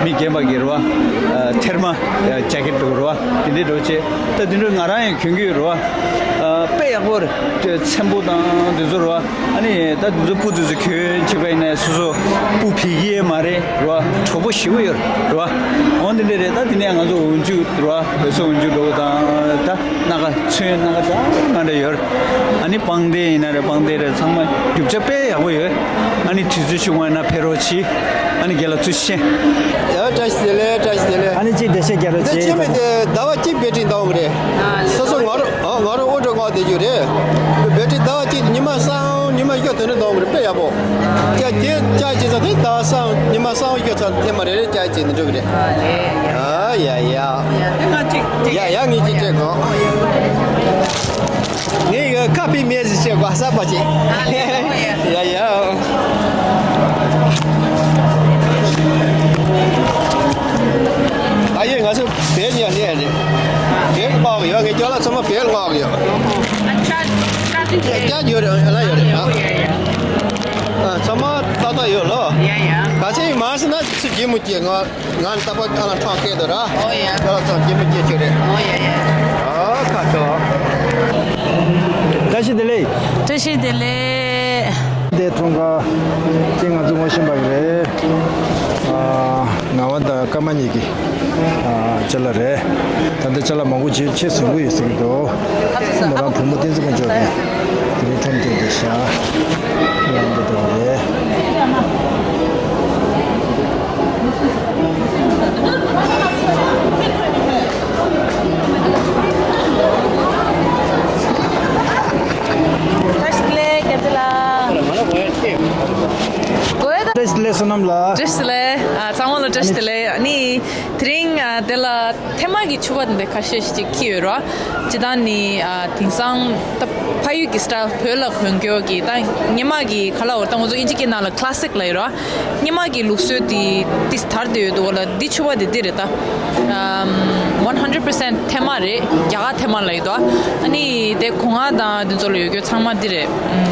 མི་རྒན་པ་གི་རེད་པ། ཐེར་མ་ཇེ་ཀེཊ་འདྲ་བོ་རེད་པ། འདི་འདྲའི་འདྲ་བོ་བྱས། ད་འདི་འདྲ་ང་རང་ཡང་གྱོན་གྱི་ཡོད་རེད་པ། དཔེ་ ཡག་པོ་རེད། ཚེམ་པོ་དང་དེ་ཚོ་རེད་བ། ཨ་ནི་ད་དེ་ཚོ་སྤུ་དེ་ཚོ་གྱོན་བྱེད་པ་ཡིན་ན་སོ་སོ་སྤུ་བི་གི་ཡས་མ་རེད་རེད་བ། གྲོགས་པོ་ཞེ་པོ་ཡོད་རེད་བ། འོ་འདི་འདྲ་རེད། ད་དེ་ནས་ང་ཚོ་འོག་འཇུག་རེད་བ། བོད་ས་འོག་འཇུག་འགྲོ་བ་དང་ད་སྣ་ཁ་ཚོན་སྣ་ཁ་གྲངས་མང་འདྲ་ཡོད་རེད། ཨ་ནི་པང་གདན་ཡིན་ན་རེད། པང་གདན་རེད། ཚང་མ་རྒྱུ་ཆ་དཔེ་ཡག་པོ་ཡོད། ཨ་ནི་དུས་ཚོད་བྱུང་བ་ཡིན་ན་ཕེབས་རོགས་གྱིས། ཨ་ནི་རྒན་ལགས་ཚུར་ཤེས། ཡ་བཀྲ་ཤིས་བདེ་ལེགས། བཀྲ་ཤིས་བདེ་ལེགས། ཨ་ནི་གཅིག་འགྲེལ་བཤད་རྒྱག་རོགས་འདི་བྱེད། ཁྱེད་མི་དེ་ཟླ་བ་གཅིག་བེ་ཊི་རི་འདང་གི་རེད། སོ་སོ་ང་རང་ཨ་ང་རང་ཨོ་ཌར་མངགས་བསྡད་རྒྱུ་རེད། བེ་ཊི་རི་ཟླ་བ་གཅིག་ཉི་མ་གསུམ་ཉི་མ་བཞི་དེ་འདྲ་འདང་གི་རེད། དཔེ་ཡག་པོ། ཀྱ་དེ་ཀྱ་བྱེད་ས་དེ་ཟླ་བ་གསུམ་ཉི་མ་གསུམ་བཞི་ཙམ་ཐེངས་མ་རེ་རེ་ཀྱ་བྱེད་ནས་འགྲོ་གི་རེད། ཨ་ཡ་ཡ། ཡ་ཡ་ངས་ཅིག་བྱེད་དགོས། ངས་ཡ་ཁ་པི་མེ་ཟི་བྱེད་དགོས་ས་པ་ཅིག་ཡ་ཡ། ཨ་ཡེ་ང་ཚོ་བེད་ཉལ་ནས་རེད། བེད་མངགས་ཡོད། ངས་ཁྱོད་ལ་ཚང་མ་བེད་མངགས་ཡོད། ཨ་ཅག་ཅག་ཅིག་ཅག་ཡོད་རེད། ཨ་ལ་ཡོད་རེད། ཨ་ཡ་ཡ། ཨ་ཚང་མ་ཏག་ཏག་ཡོད་ལོ། ཡ་ཡ། ག་ཚད་མ་སི་ན་ཚུ་རྒྱལ་མོ་སྐྱེ་ང་ང་ཏག་པ་ཨ་ལ་ཁྲག་སྐྱེ་དོ་ར། ཨོ་ཡ། ཁྱོད་ལ་ཚང་རྒྱལ་མོ་སྐྱེ་ཆོད་རེད། ཨོ་ཡ་ཡ། ཨ་ཁ་ཁྱོད། བཀྲ་ཤིས་བདེ་ལེགས། བཀྲ་ཤིས་བདེ་ལེགས། དེ་ཐོང་ཁ་དེ་ང་ཚོ་ངོ་ཤེས་པ་རེད། ཨ་ངག་དབང་དང་ཀརྨ་གཉིས་ཀྱི་ཨ་ཅ་ལག་རེད། ད་ལྟ་ཅ་ལག་མང་པོ་བྱེད་ཆེད་བཟོ་གི་ཡོད་ཟེར་གྱི་འདུག་མོ་རང་བུ་མོ་བསྟན་འཛིན་དཀོན་མཆོག་གིས་དེ་རིང་ཁྲོམ་སྟོན་དེ་བཞག་ཡང་འདི་འདྲ་རེད། བཀྲ་ཤིས་བདེ་ལེགས་རྒན་ལགས། བཀྲ་ཤིས་བདེ་ལེགས་བསོད་ནམས་ལགས། བཀྲ་ཤིས་བདེ་ལེགས། ཨ་ཚང་མ་ལ་བཀྲ་ཤིས་བདེ་ལེགས། ཨ་ནི་དེ་རིང་ཨ་དེ་ལ་ཐེངས་མ་གི་ཕྱུ་པ་འདི་ཁ་ཤས་ཤིག་ཅིག་འཁྱེར་ཡོད་ར། སྤྱིར་བཏང་ནི་ཨ་དེང་སང་ད་ཕ་ཡུལ་གྱི་སི་ཊའིལ་བོད་ལ་གོན་རྒྱུ་གི་ད་སྔོན་མ་གི་ག་ལ་འོ་ད་ང་ཚོ་ཨིན་ཇི་སྐད་ནང་ལ་ཁི་ལ་སིག་ལབ་ཡོད་ར། སྔོན་མ་གི་ལུགས་སྲོལ་དེ་ཏིས་དར་དེ་ཡོད་དོ་ལ། འདི་ཕྱུ་པ་དེ་འདི་རེད་ད། ཨམ་ཝན་ཧན་ཌེཌ་པར་སེན་ཊི་ཐེ་མ་རེད། རྒྱ་གར་ཐེ་མ་ལབ་ཡོད་དོ། ཨ་ནི་དེ་གོང་ང་དང་དེ་ཚོ་ལ་ཡོད་རྒྱུ་ཚང་མ་འདི་རེད། ཨམ་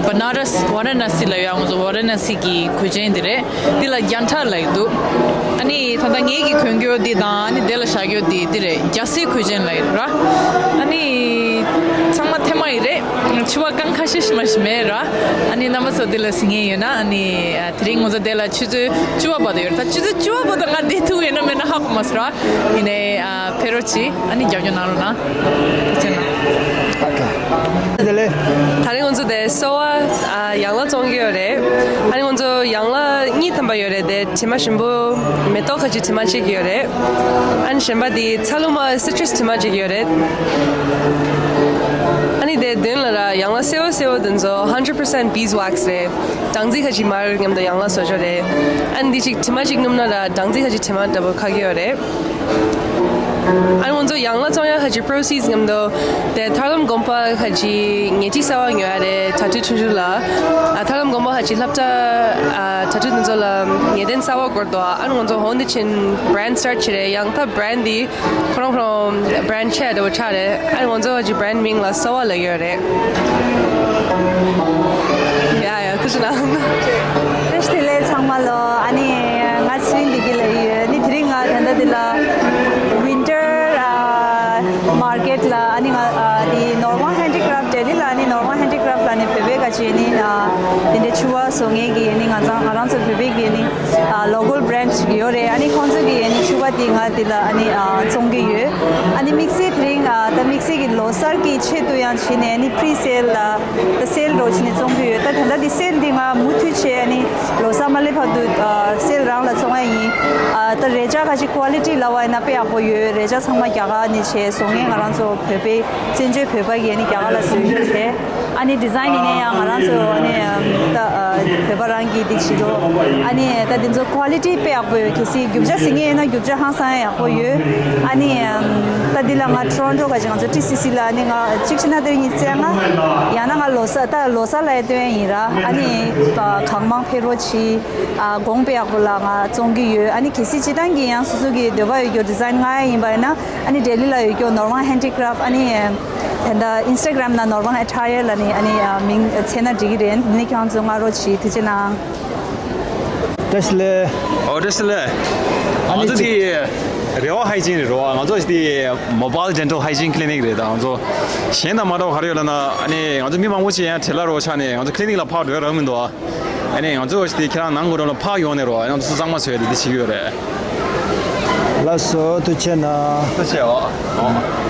བ་ན་ར་སི་ཝ་ར་ན་སི་ལབ་ཡོད། ང་ཚོ་ཝ་ར་ན་སི་གི་གོས་ཆེན་འདི་རེད། འདི་ལ་རྒྱན་ཁྲ་ལབ་ཡོད་དོ། ཨ་ནི་ད་ལྟ་ངེད་ཀྱི་གོན་རྒྱུ་འདི་དང་ཨ་ནི་དེ་ལ་བཞག་རྒྱུ་འདི་འདི་རེད། རྒྱ་སེ་གོས་ཆེན་ལབ་ཡོད་ར། ཨ་ནི་ཚང་མ་ཐེ་མ་ཡིན་རེད། ཕྱུ་པ་རྐང་ཁ་ཤས་ཤིག་མ་ཞིག་མེད་ར། ཨ་ནི་རྣམ་པ་ཚོ་འདི་ལ་གཟིགས་མཁན་ཡོད་ན་ཨ་ནི་དེ་རིང་ང་ཚོ་དེ་ལ་ཆུ་ཚོད་བཅུ་པ་བར་དུ་ཡོད་རེད། ད་ཆུ་ཚོད་བཅུ་པ་བར་དུ་ང་བསྡད་ཐུབ་ཡོད་ན་མེད་ན་ཧ་གོ་མ་སོང་ར། ཡིན་ནའི་ཨ་ཕེབས་རོགས་གྱིས། ཨ་ནི་རྒྱབ་སྐྱོར་གནང་རོགས་གནང་། ཐུགས་རྗེ་གནང་། ཨ་ཀ། དེ་ལས། ད་རིང་ང་ཚོ་དེ་གསོ་བ་ཨ་ཡང་ལ་བཙོང་གི་ཡོད་རེད། ཨ་ནི་ང་ཚོ་ཡང་ལ་གཉིས་ཐམ་པ་ཡོད་རེད། དེ་དྲི་མ་ཞིམ་པོ་མེ་ཏོག་ཁ་ཅིག་དྲི་མ་གཅིག་ཡོད་རེད། ཨ་ནི་གཞན་པ་དེ་ཚ་ལུ་མ་སི་ཊྲུ་སི་དྲི་མ་གཅིག་ཡོད་རེད། ཨ་ནི་དེ་མདུན་ལ་ར་ཡང་ལ་སེར་པོ་སེར་པོ་དེ་ཚོ་ཧན་ཌེཌ་པར་སེན་ཊི་བི་ཨི་ཛི་ཝེག་སི་རེད། སྦྲང་རྩི་ཁ་ཅིག་མར་མཉམ་དུ་ཡང་ལ་བཟོ་ཆོག་རེད། ཨ་ནི་འདི་ཅིག་དྲི་མ་ཅིག་སྣོམ་ན་ར་སྦྲང་རྩི་ཁ་ཅིག་དྲི་མ་འདྲ་པོ་ཁ་གི་ཡོད་རེད། ཨ་ནི་ང་ཚོ་ཡང་ལ་བཙོང་ཡ་ཁ་ཅིག་པོ་རོ་སིཌ་མཉམ་དུ་དེ་ཐར་ལམ་དགོན་པ་ཁ་ཅིག་ཉལ་ཁྲི་གསར་པ་ཉོ་ཡ་རེད། གྲྭ་ཐུག་ཆུང་ཆུང་ལ། ཨ་ཐར་ལམ་དགོན་པ་ཁ་ཅིག་སློབ་གྲྭ་ཨ་གྲྭ་ཐུག་དེ་ཚོ་ལ་ངེས་གཏན་གསར་པ་བསྐོར་འདུག་ཨ་ནི་ང་ཚོ་འོ་འདི་ཕྱིན་བྷི་རེན་ཌི་སི་ཊར་ཊི་བྱེད་རེད། ཡང་ད་བྷི་རེན་ཌི་འདི་ཁོ་རང་ཁོ་རང་བྷི་རེན་ཌི་ཆེ་འདྲ་པོ་ཆགས་རེད། ཨ་ནི་ང་ཚོ་ཅིག་བྷི་རེན་ཌི་མིང་ལ་གསོ་བ་ལབ་ཡོད་རེད། ཡ་ཡ་ཐུགས་རྗེ་གནང་། བཀྲ་ཤིས་བདེ་ལེགས་ཚང་མ་ལོ། ཨ་ནི་ང་ཚེ་རིང་བདེ་སྐྱིད་ལབ་ཡོད། ཨ་ནི་དེ་རིང་ང་ད་ལྟ་འདི་ལ་ཝིན་ཊར་ཨ་མར་ཀེཊ་ལ། ཨ་ནི་ང་ཨ་འདི་ནོར་ཝང་ཧན་ཌི་ཀེ་རབ་ཊི་ལྡི་ལི་ལ། ཨ་ནི་ནོར་ཝང་ཧན་ཌི་ཀེ་རབ་ཊི་ལ་ནི་བོད་པའི་ཁ་ཆེ་ནི་ཨ་དེ་འདྲའི་ཕྱུ་པ་བཟོ་མཁན་གྱི་ཨ་ནི་ང་ཚང་ང་རང་ཚོ་བོད་པའི་གི་ཨ་ནི་ཨ་ལོ་ཀལ་བྷི་རེན་ཌི་ཞིག་ཡོད་རེད། ཨ་ནི་ཁོང་ཚོ་གི་ཨ་ནི་ཕྱུ་པ་དེ་ང་དེ་ལ་ཨ་ནི་ཨ་བཙོང་གི་ཡོད། ཨ་ནི་དམིགས་བསལ་དེ་རིང་ཨ་ད་དམིགས་བསལ་གྱི་ལོ་གསར་གྱི་ཆེད་དུ་ཡང་བྱས་ནས་ཨ་ནི་ཕི་རི་སེལ་ལ་ད་སེལ་འདྲ་བྱས་ནས་བཙོང་གི་ཡོད། ད་ད་ལྟ་དེ་སེལ་དེ་ང་མུ་མཐུད་བྱས་ཨ་ནི་ལོ་གསར་མ་སླེབས་བར་དུ་ཨ་སེལ་རང་ལ་བཙོང་ཡ་ཡིན། ཨ་ད་རས་ཆ་ཁ་ཅིག་ཀོ་ལི་ཊི་ལབ་པ་ཡིན་ན་དཔེ་ཡག་པོ་ཡོད། རས་ཆ་ཚང་མ་རྒྱ་གར་ནས་བྱས། བཟོ་མཁན་ང་རང་ཚོ་བོད་པའི་བཙན་བྱོལ་བོད་པ་གིས་ཨ་ནི་རྒྱ་གར་ལ་བཟོས་ཡོད་བྱས། ཨ་ནི་ཌི་ཛའིན་ཡིན་ནའི་ཡང་ང་རང་ཚོ་ཨ་ནི་ད་བོད་པ་རང་གིས་འདི་བྱེད་དོ། ཨ་ནི་ད་འདི་ཚོ་ཀོ་ལི་ཊི་དཔེ་ཡག་པོ་ཡོད། གལ་སྲིད་རྒྱུ་ཆ་གཟིགས་མཁན་ཡིན་ན་རྒྱུ་ཆ་ཧང་སང་ཡག་པོ་ཡོད། ཨ་ནི་ད་འདི་ལ་ང་ཊོ་རོན་ཊོ་ག་ཅིག་ང་ཚོ་ཊི་སི་སི་ལ་ཨ་ནི་ང་གཅིག་བྱས་ན་དེ་ཉིད་བཙལ་ང་ཡང་ན་ང་ལོ་གསར་ད་ལོ་གསར་ལ་ཡ་སྟོན་ཡ་ཡིན་ར། ཨ་ནི་གང་མང་ཕེབས་རོགས་གྱིས། ཨ་གོང་དཔེ་ཡག་པོ་ལ་ང་བཙོང་གི་ཡོད། ཨ་ནི་གལ་སྲིད་སྤྱིར་བཏང་གི་ཡང་སོ་སོ་གི་འདོད་པ་ཡོད་རྒྱུ་ཌི་ཛའིན་མངགས་ཡ་ཡིན་པ་ཡིན་ན་ཨ་ནི་ལྡི་ལི་ལ་ཡོད་རྒྱུ་ནོར་ཝང་ཧན་ཌི་ཀེ་རབ་ཊི། ཨ་ནི་ད་ལྟ་ཨིན་སི་ཊ་གྷི་རམ་ནང་ནོར་ཝང་ཨེ་ཊ་ཡར་ལ་ནི་ཨ་ནི་མིང་བཙལ་ན་འགྲིག་གི་རེད། འདི་ནི་ཁྱེད་རང་ཚོ་མངགས་རོགས་གྱིས། ཐུགས་རྗེ་གནང་། བཀྲ་ཤིས་བདེ་ལེགས། ཨོ་བཀྲ་ཤིས་བདེ་ལེགས། ཨ་ནི་ང་ཚོ་ཅིག་དེ་ རེ་བ་ཧའི་ཇིན་རེད་རོ། ང་ཚོ་དེ་མོ་བཱལ་ཌེན་ཊལ་ཧའི་ཇིན་ཁི་ལི་ནིག་རེད། ད་ང་ཚོ་གཞན་དང་མ་འདྲ་བ་ག་རེ་ཡོད་ལབ་ན། ཨ་ནི་ང་ཚོ་མི་མང་པོ་ཅིག་ཡང་བྲེལ་བ་རོ་ཆགས་ནས་ང་ཚོ་ཁི་ལི་ནིག་ལ་ཕར་འགྲོ་ཡ་རག་མི་འདུག་ཨ་ནི་ང་ཚོ་དེ་ཁྱེད་རང་ནང་སྒོ་རོ་ལ་ཕར་ཡོང་ནས་རོ། ང་ཚོ་གཙང་མ་བཟོ་ཡ་དེ་དེ་བྱེད་ཀྱི་ཡོད་རེད། ལགས་སོ། ཐུགས་རྗེ་གནང་། ཐུགས་རྗེ་ཆེ།